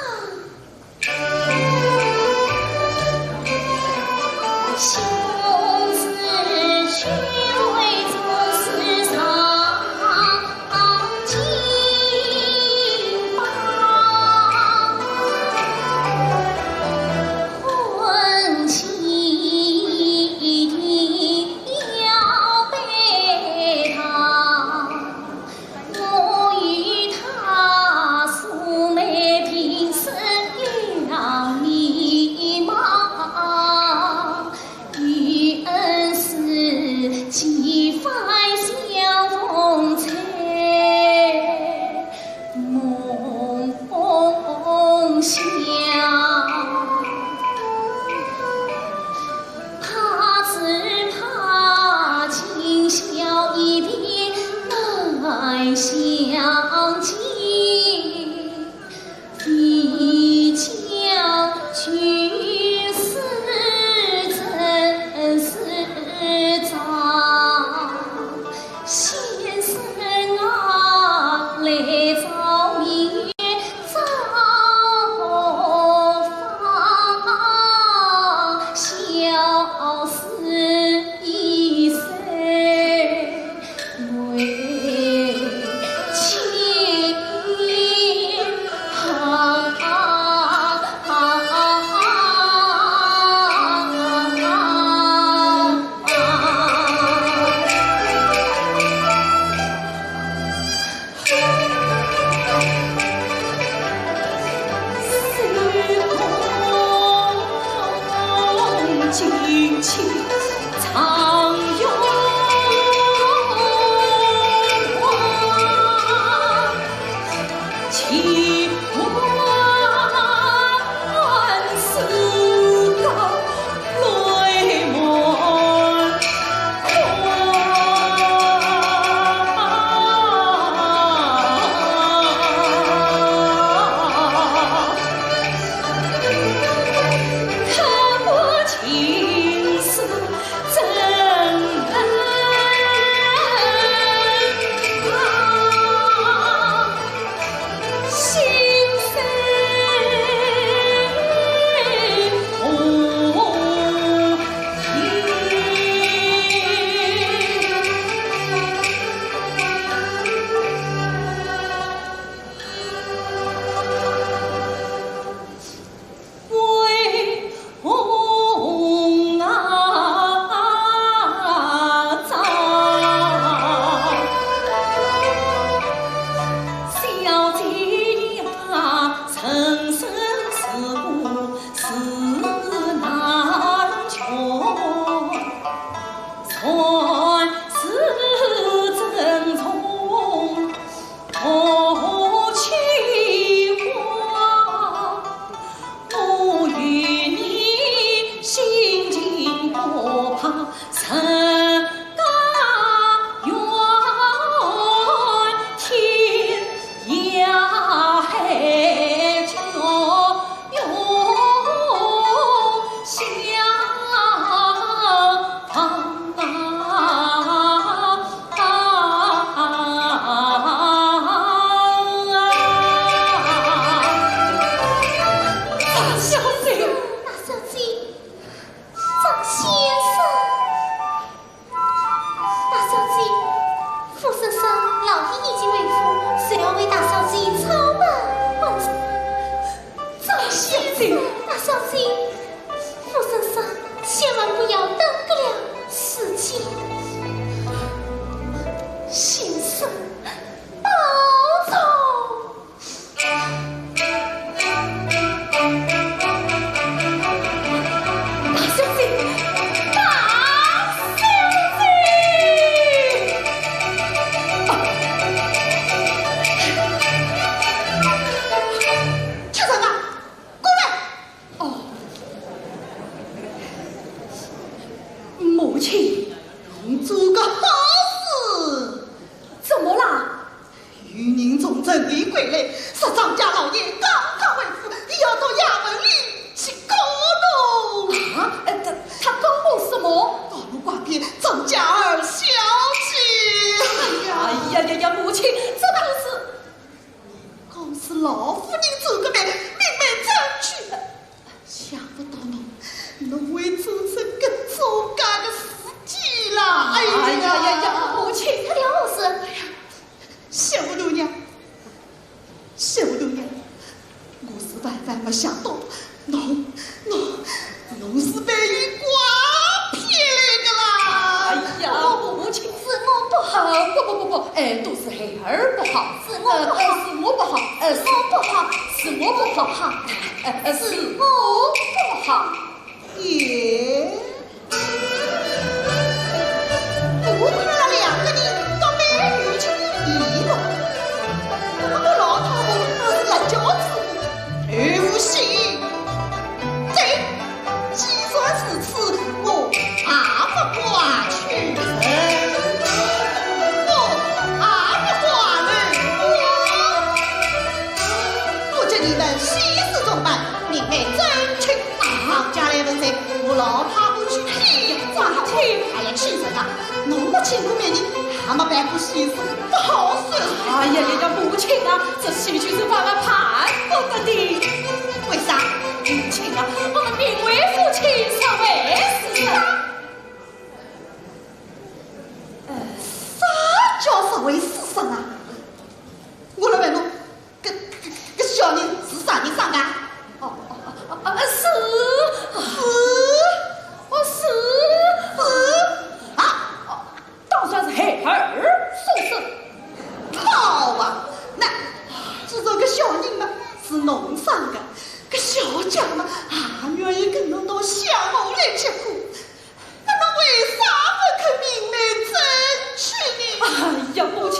张小姐，张先生。 大小姐，府上老爷已经回府，随后为大小姐操办婚事。张小姐，大小姐，府上千万不要耽搁了时间。先生，保重。 大小姐，大小姐！啊！秋成啊，过来！哦，母亲，你做个好事。怎么啦？ 有人从城里归来，说张家老爷刚刚回府，要到衙门里去告状。啊，呃，他，他告什么？告侬拐骗张家二小姐。哎呀呀呀呀，母亲，这可是……告是老夫人做个媒，明媒正娶。 想不到侬，侬会做出搿种介个事体啦！哎呀！哎呀呀呀，母亲，他聊何事？哎呀，小大娘，小大娘，我是万万没想到，侬，侬，侬是被伊拐骗来的啦！哎呀，母亲，是我不好。啊，不不不不，哎，都是孩儿不好。是我不好。呃，是我不好。呃，是我不好。是我不好。 呃，呃，是我不好。耶，我看了两个人都蛮有情义的，那么老太婆是辣叫子，哎，不行。对，既然如此，我也不管秋成，我也不管了。 不知你们喜事重办，明媒正娶。啊，张家来问罪，我老太婆去骗。张家，哎呀，秋成啊，侬没见过媒人，还没办过喜事，不好说。哎呀呀呀，母亲啊，这喜事是万万办不得的。为啥？母亲啊，我们并未夫妻，尚未私生。呃，啥叫尚未私生啊？我来问侬， 搿，搿，搿小人是啥人生个？哦，哦，哦，哦，是，是，哦，是，是，啊，哦，当然是孩儿所生。好啊，那既然搿小人嘛是侬生个，搿小姐嘛也愿意跟侬到相府里去过，那么为啥勿肯明媒正娶呢？哎呀，母亲，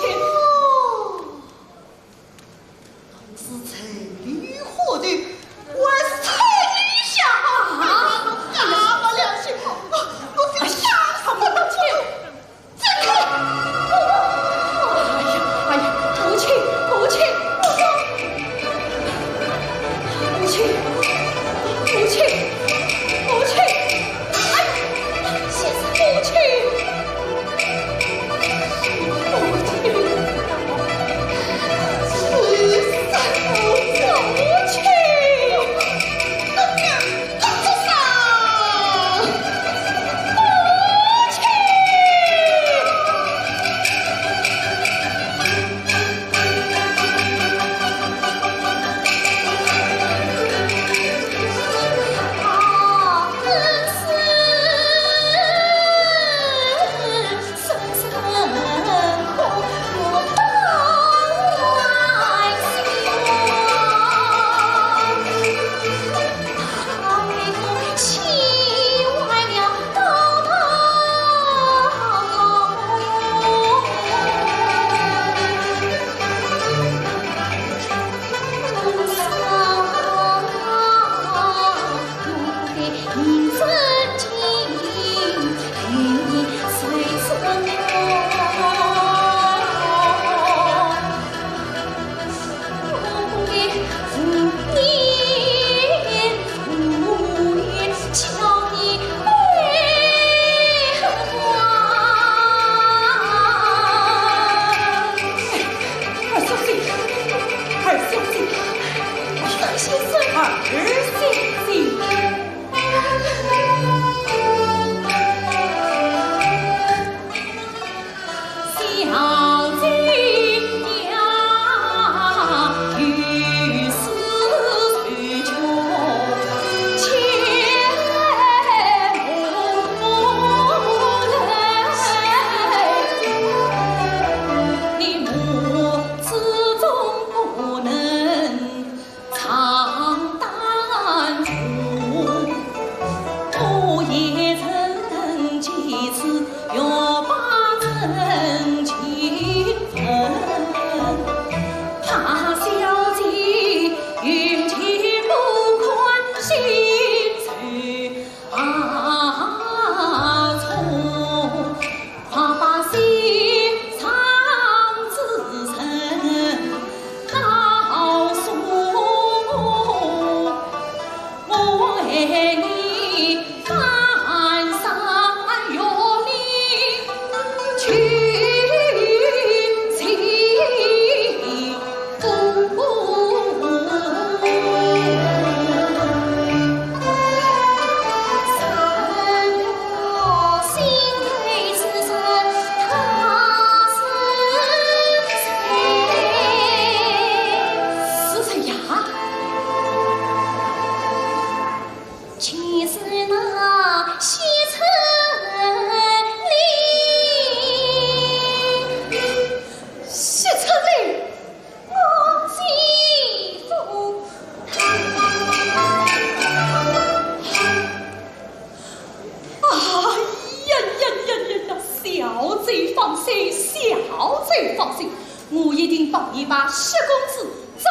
小姐放心，小姐放心，我一定帮你把薛公子找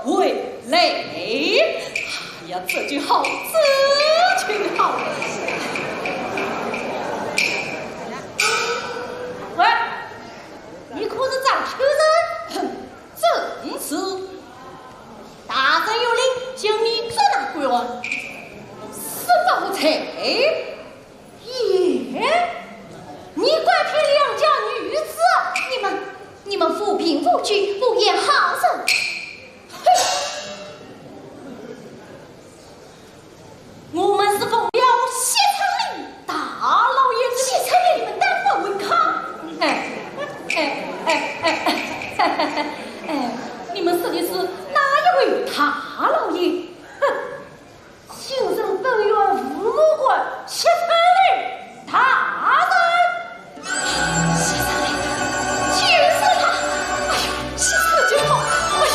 回来。哎呀，这就好，这就好。喂，你可是张秋人？哼，正是。大人有令，将你捉拿归案。是宝才。 耶，你拐骗良家女子，你们，你们无凭无据，污言好人。哼！我们是奉了谢昌令大老爷之命，谢昌令，你们胆敢违抗？哎，哎，哎，哎，哎，哎，你们说的是哪一位大老爷？哼！ 请示本院吴某官，谢昌令大人。谢昌令，就是他。哎呀，是自己好。哎呀，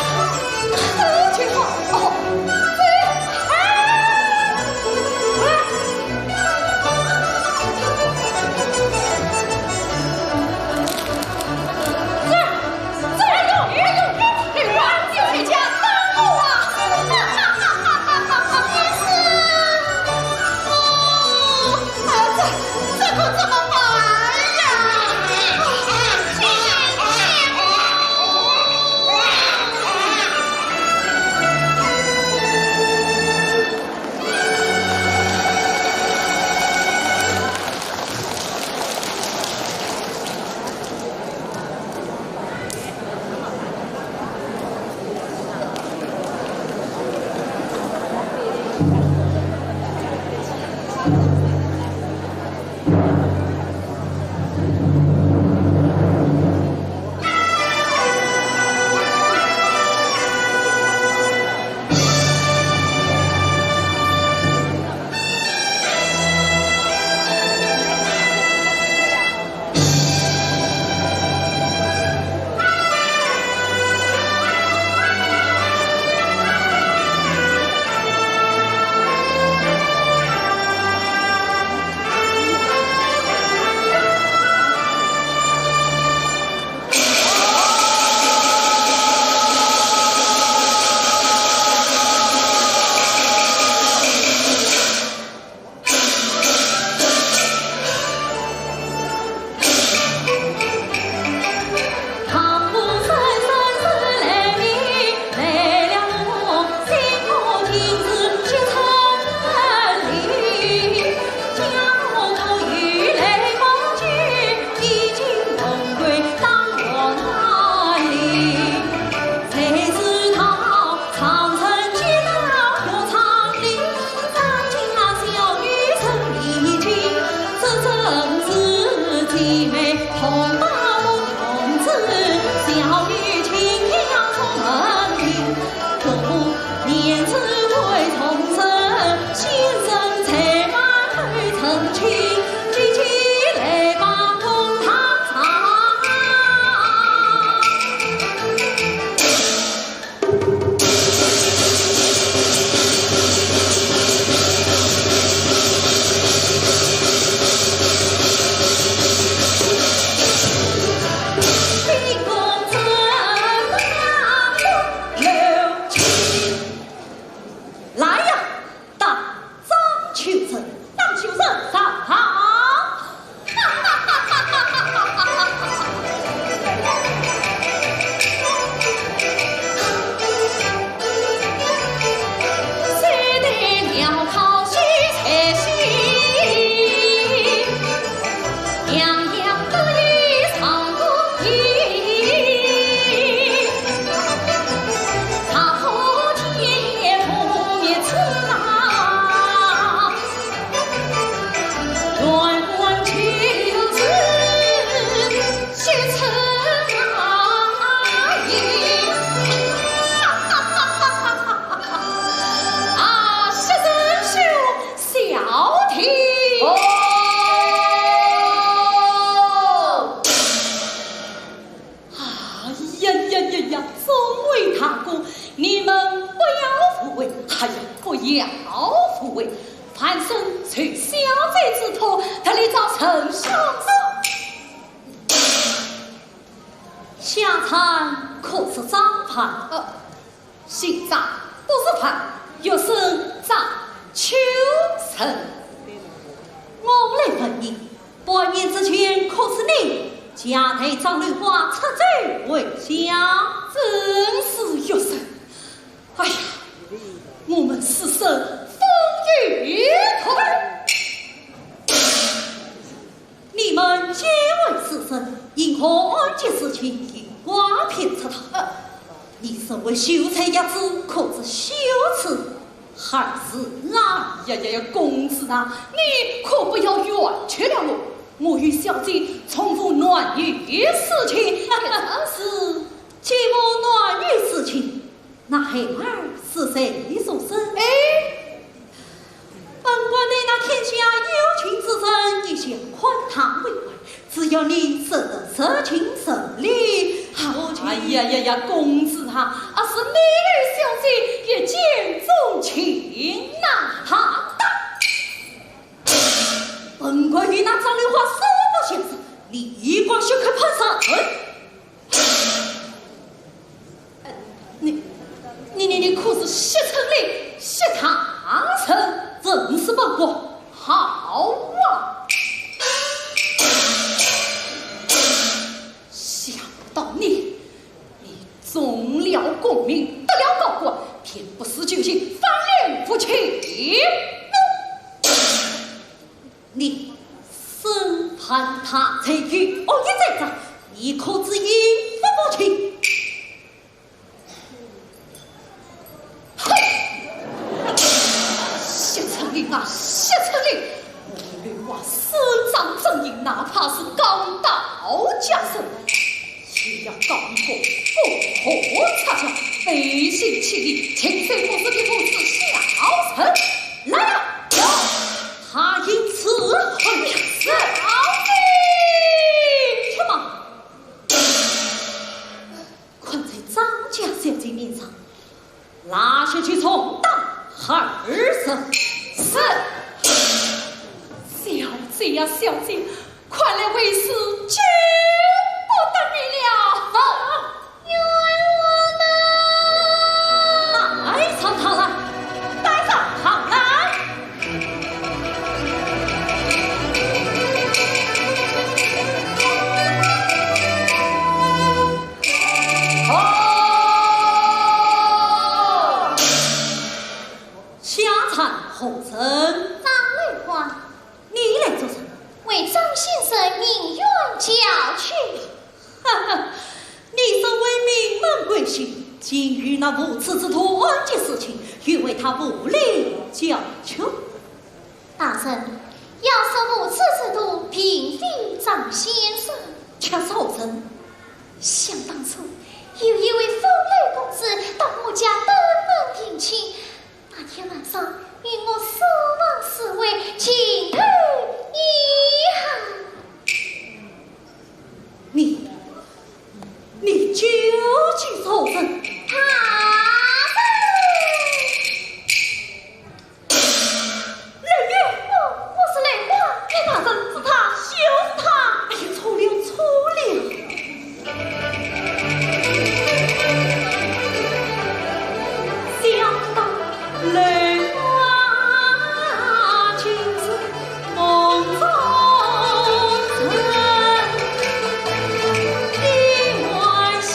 是张范。呃，姓张，不是范，又是张秋成。我来问你，半年之前可是你夹带张兰花出走回家？正是月神。哎呀，我们师生风雨同。 你们既为师生，因何暗揭事情，以拐骗出逃？呃，你身为秀才一子，可知羞耻二字啊？呀呀呀，公子啊，你可不要冤屈了我。我与小姐从无男女私情，也正是既无男女私情， 那孩儿是谁所生？哎，本官对那天下有情之人一向款待有加，只要你是实情实理，何须……哎呀呀呀，公子啊，啊，是你与小姐一见钟情呐。好的，本官与那张兰花素不相识，你一个血口喷人。 呃，你，你，你，你可是谢春林，谢大人？正是本官。好啊！想不到你，你中了功名，得了高官，偏不思旧情，翻脸不认。 你身犯大罪，有恶意栽赃，你可知刑罚不轻？哼！谢春林啊，谢春林，我兰花身上正印，哪怕是钢刀加身， 也要告你个不可拆穿，背信弃义，亲手谋害的不是小人。来呀，有，他因此而死。小姐，且慢，看在张家小姐面上， 拿下去重打二十。是。小姐呀，小姐，看来为师救不得你了。冤枉啊！带上他来，带上他来。 哦，下场何人？张兰花。你来做甚？为张先生鸣冤叫屈。哈哈，你身为名门贵姓，竟与那无耻之徒暗揭事情，又为他无理叫屈。 大人，要说无耻之徒，并非张先生。却是何人？想当初，有一位风流公子到我家登门迎亲，那天晚上与我书房私会，情投意合。你，你究竟是何人？大人！ 兰花，我，我是兰花。你大人是他，休是他。哎呀，错了，错了。想当兰花竟是梦中人，你还想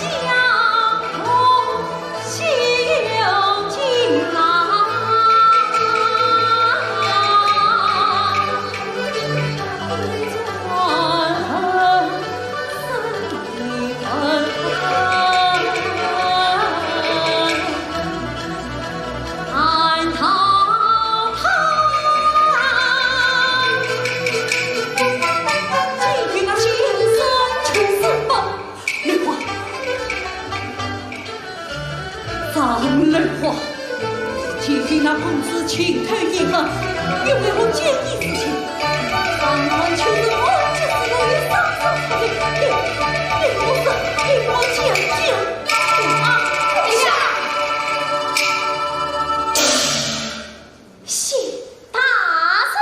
我 兰花，张兰花，听听那公子情投意合，又为何奸言私情？张兰就是我这次我也上上出去，你，你不是，你给我讲讲啊！哎呀！谢大人。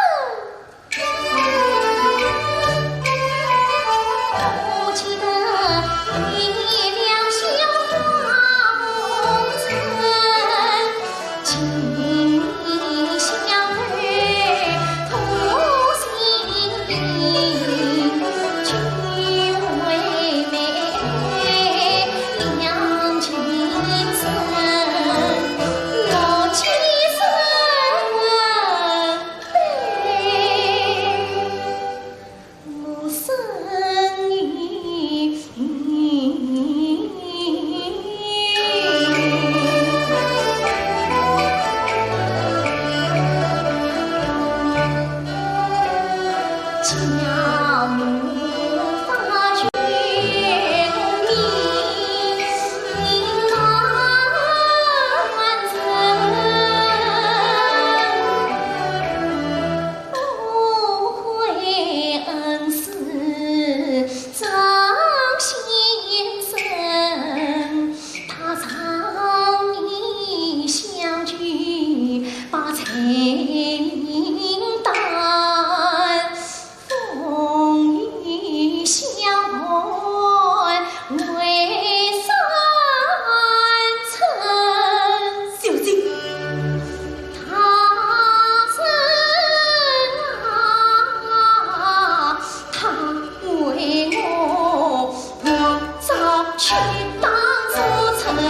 去当初出门，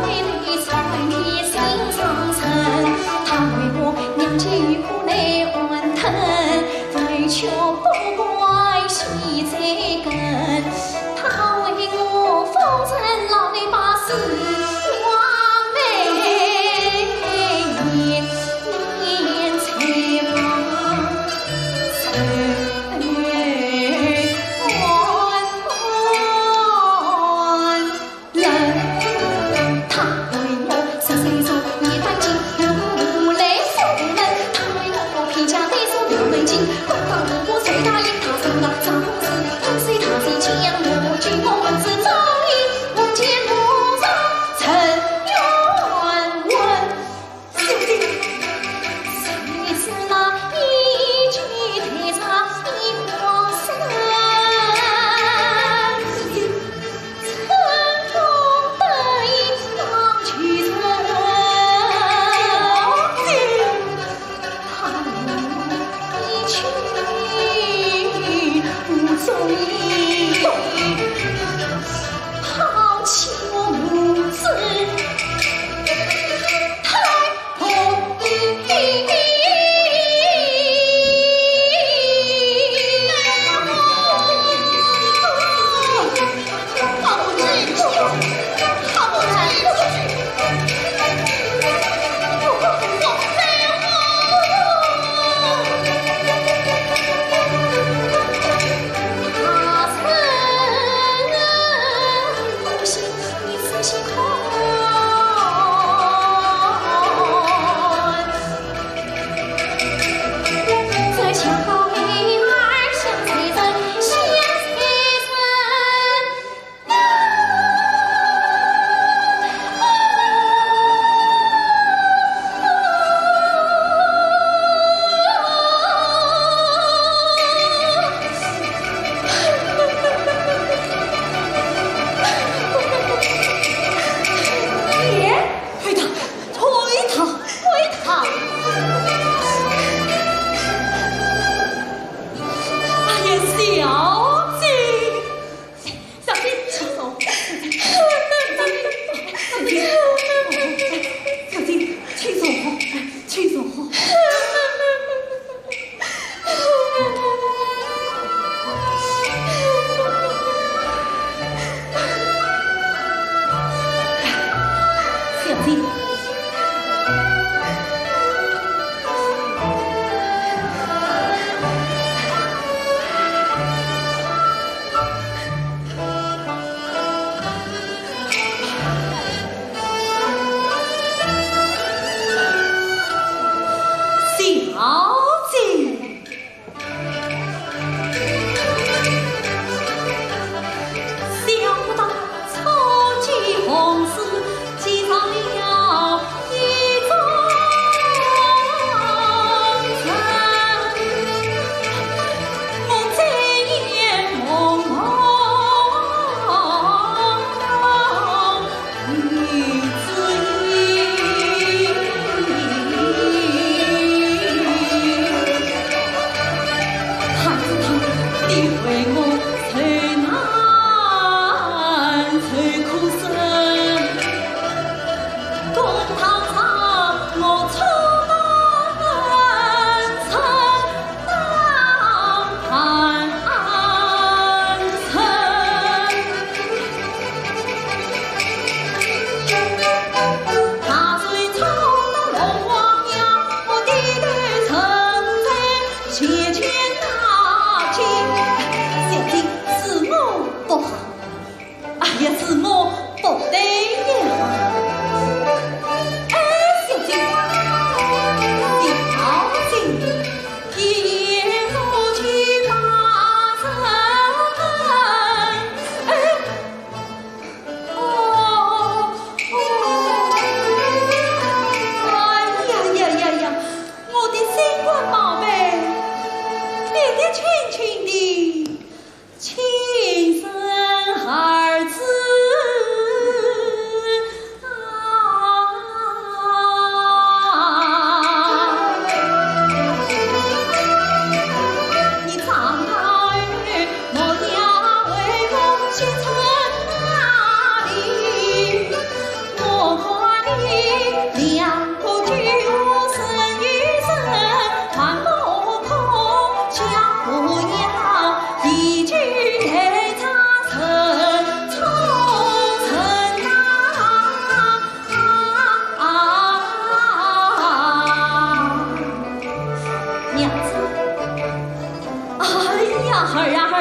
为你在你心上人。他为我娘舅父来安顿，为求不怪喜在根。他为我夫人老来把事完美年才忘。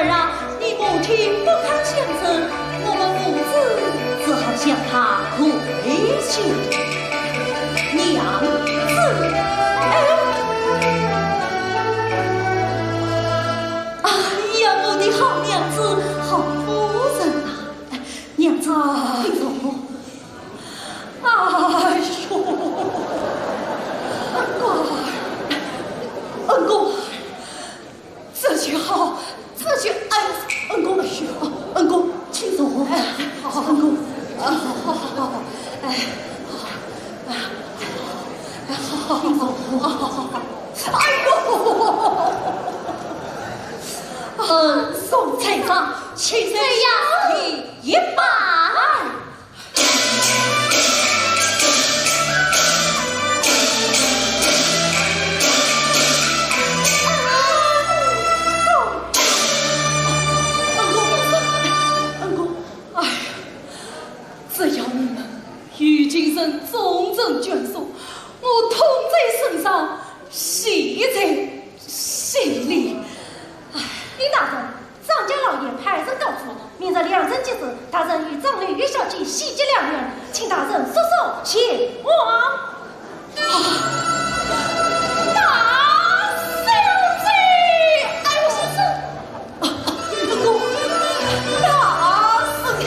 啊，你母亲不肯相认，我们母子只好向她跪求。娘子，哎，哎呀，我的好娘子，好夫人啊！娘子，啊，你坐。哎呦，恩公，恩公。 这就好，这就，哎，恩公，哎呦，恩公，请坐。哎，好，好，恩公，啊，好，好，好，好，哎，好，好，好，好，好，好，好，好，好，哎呦，恩公在上，请坐。这样一拜。 恩公，恩公，哎呀，只要你们有情人终成眷属，我痛在身上，喜在心里。哎，李大人， 张家老爷派人告知，明日良辰吉日，大人与张六、与小姐喜结良缘，请大人速速前往。啊，大小姐，哎呦，先生，恩公，大小姐。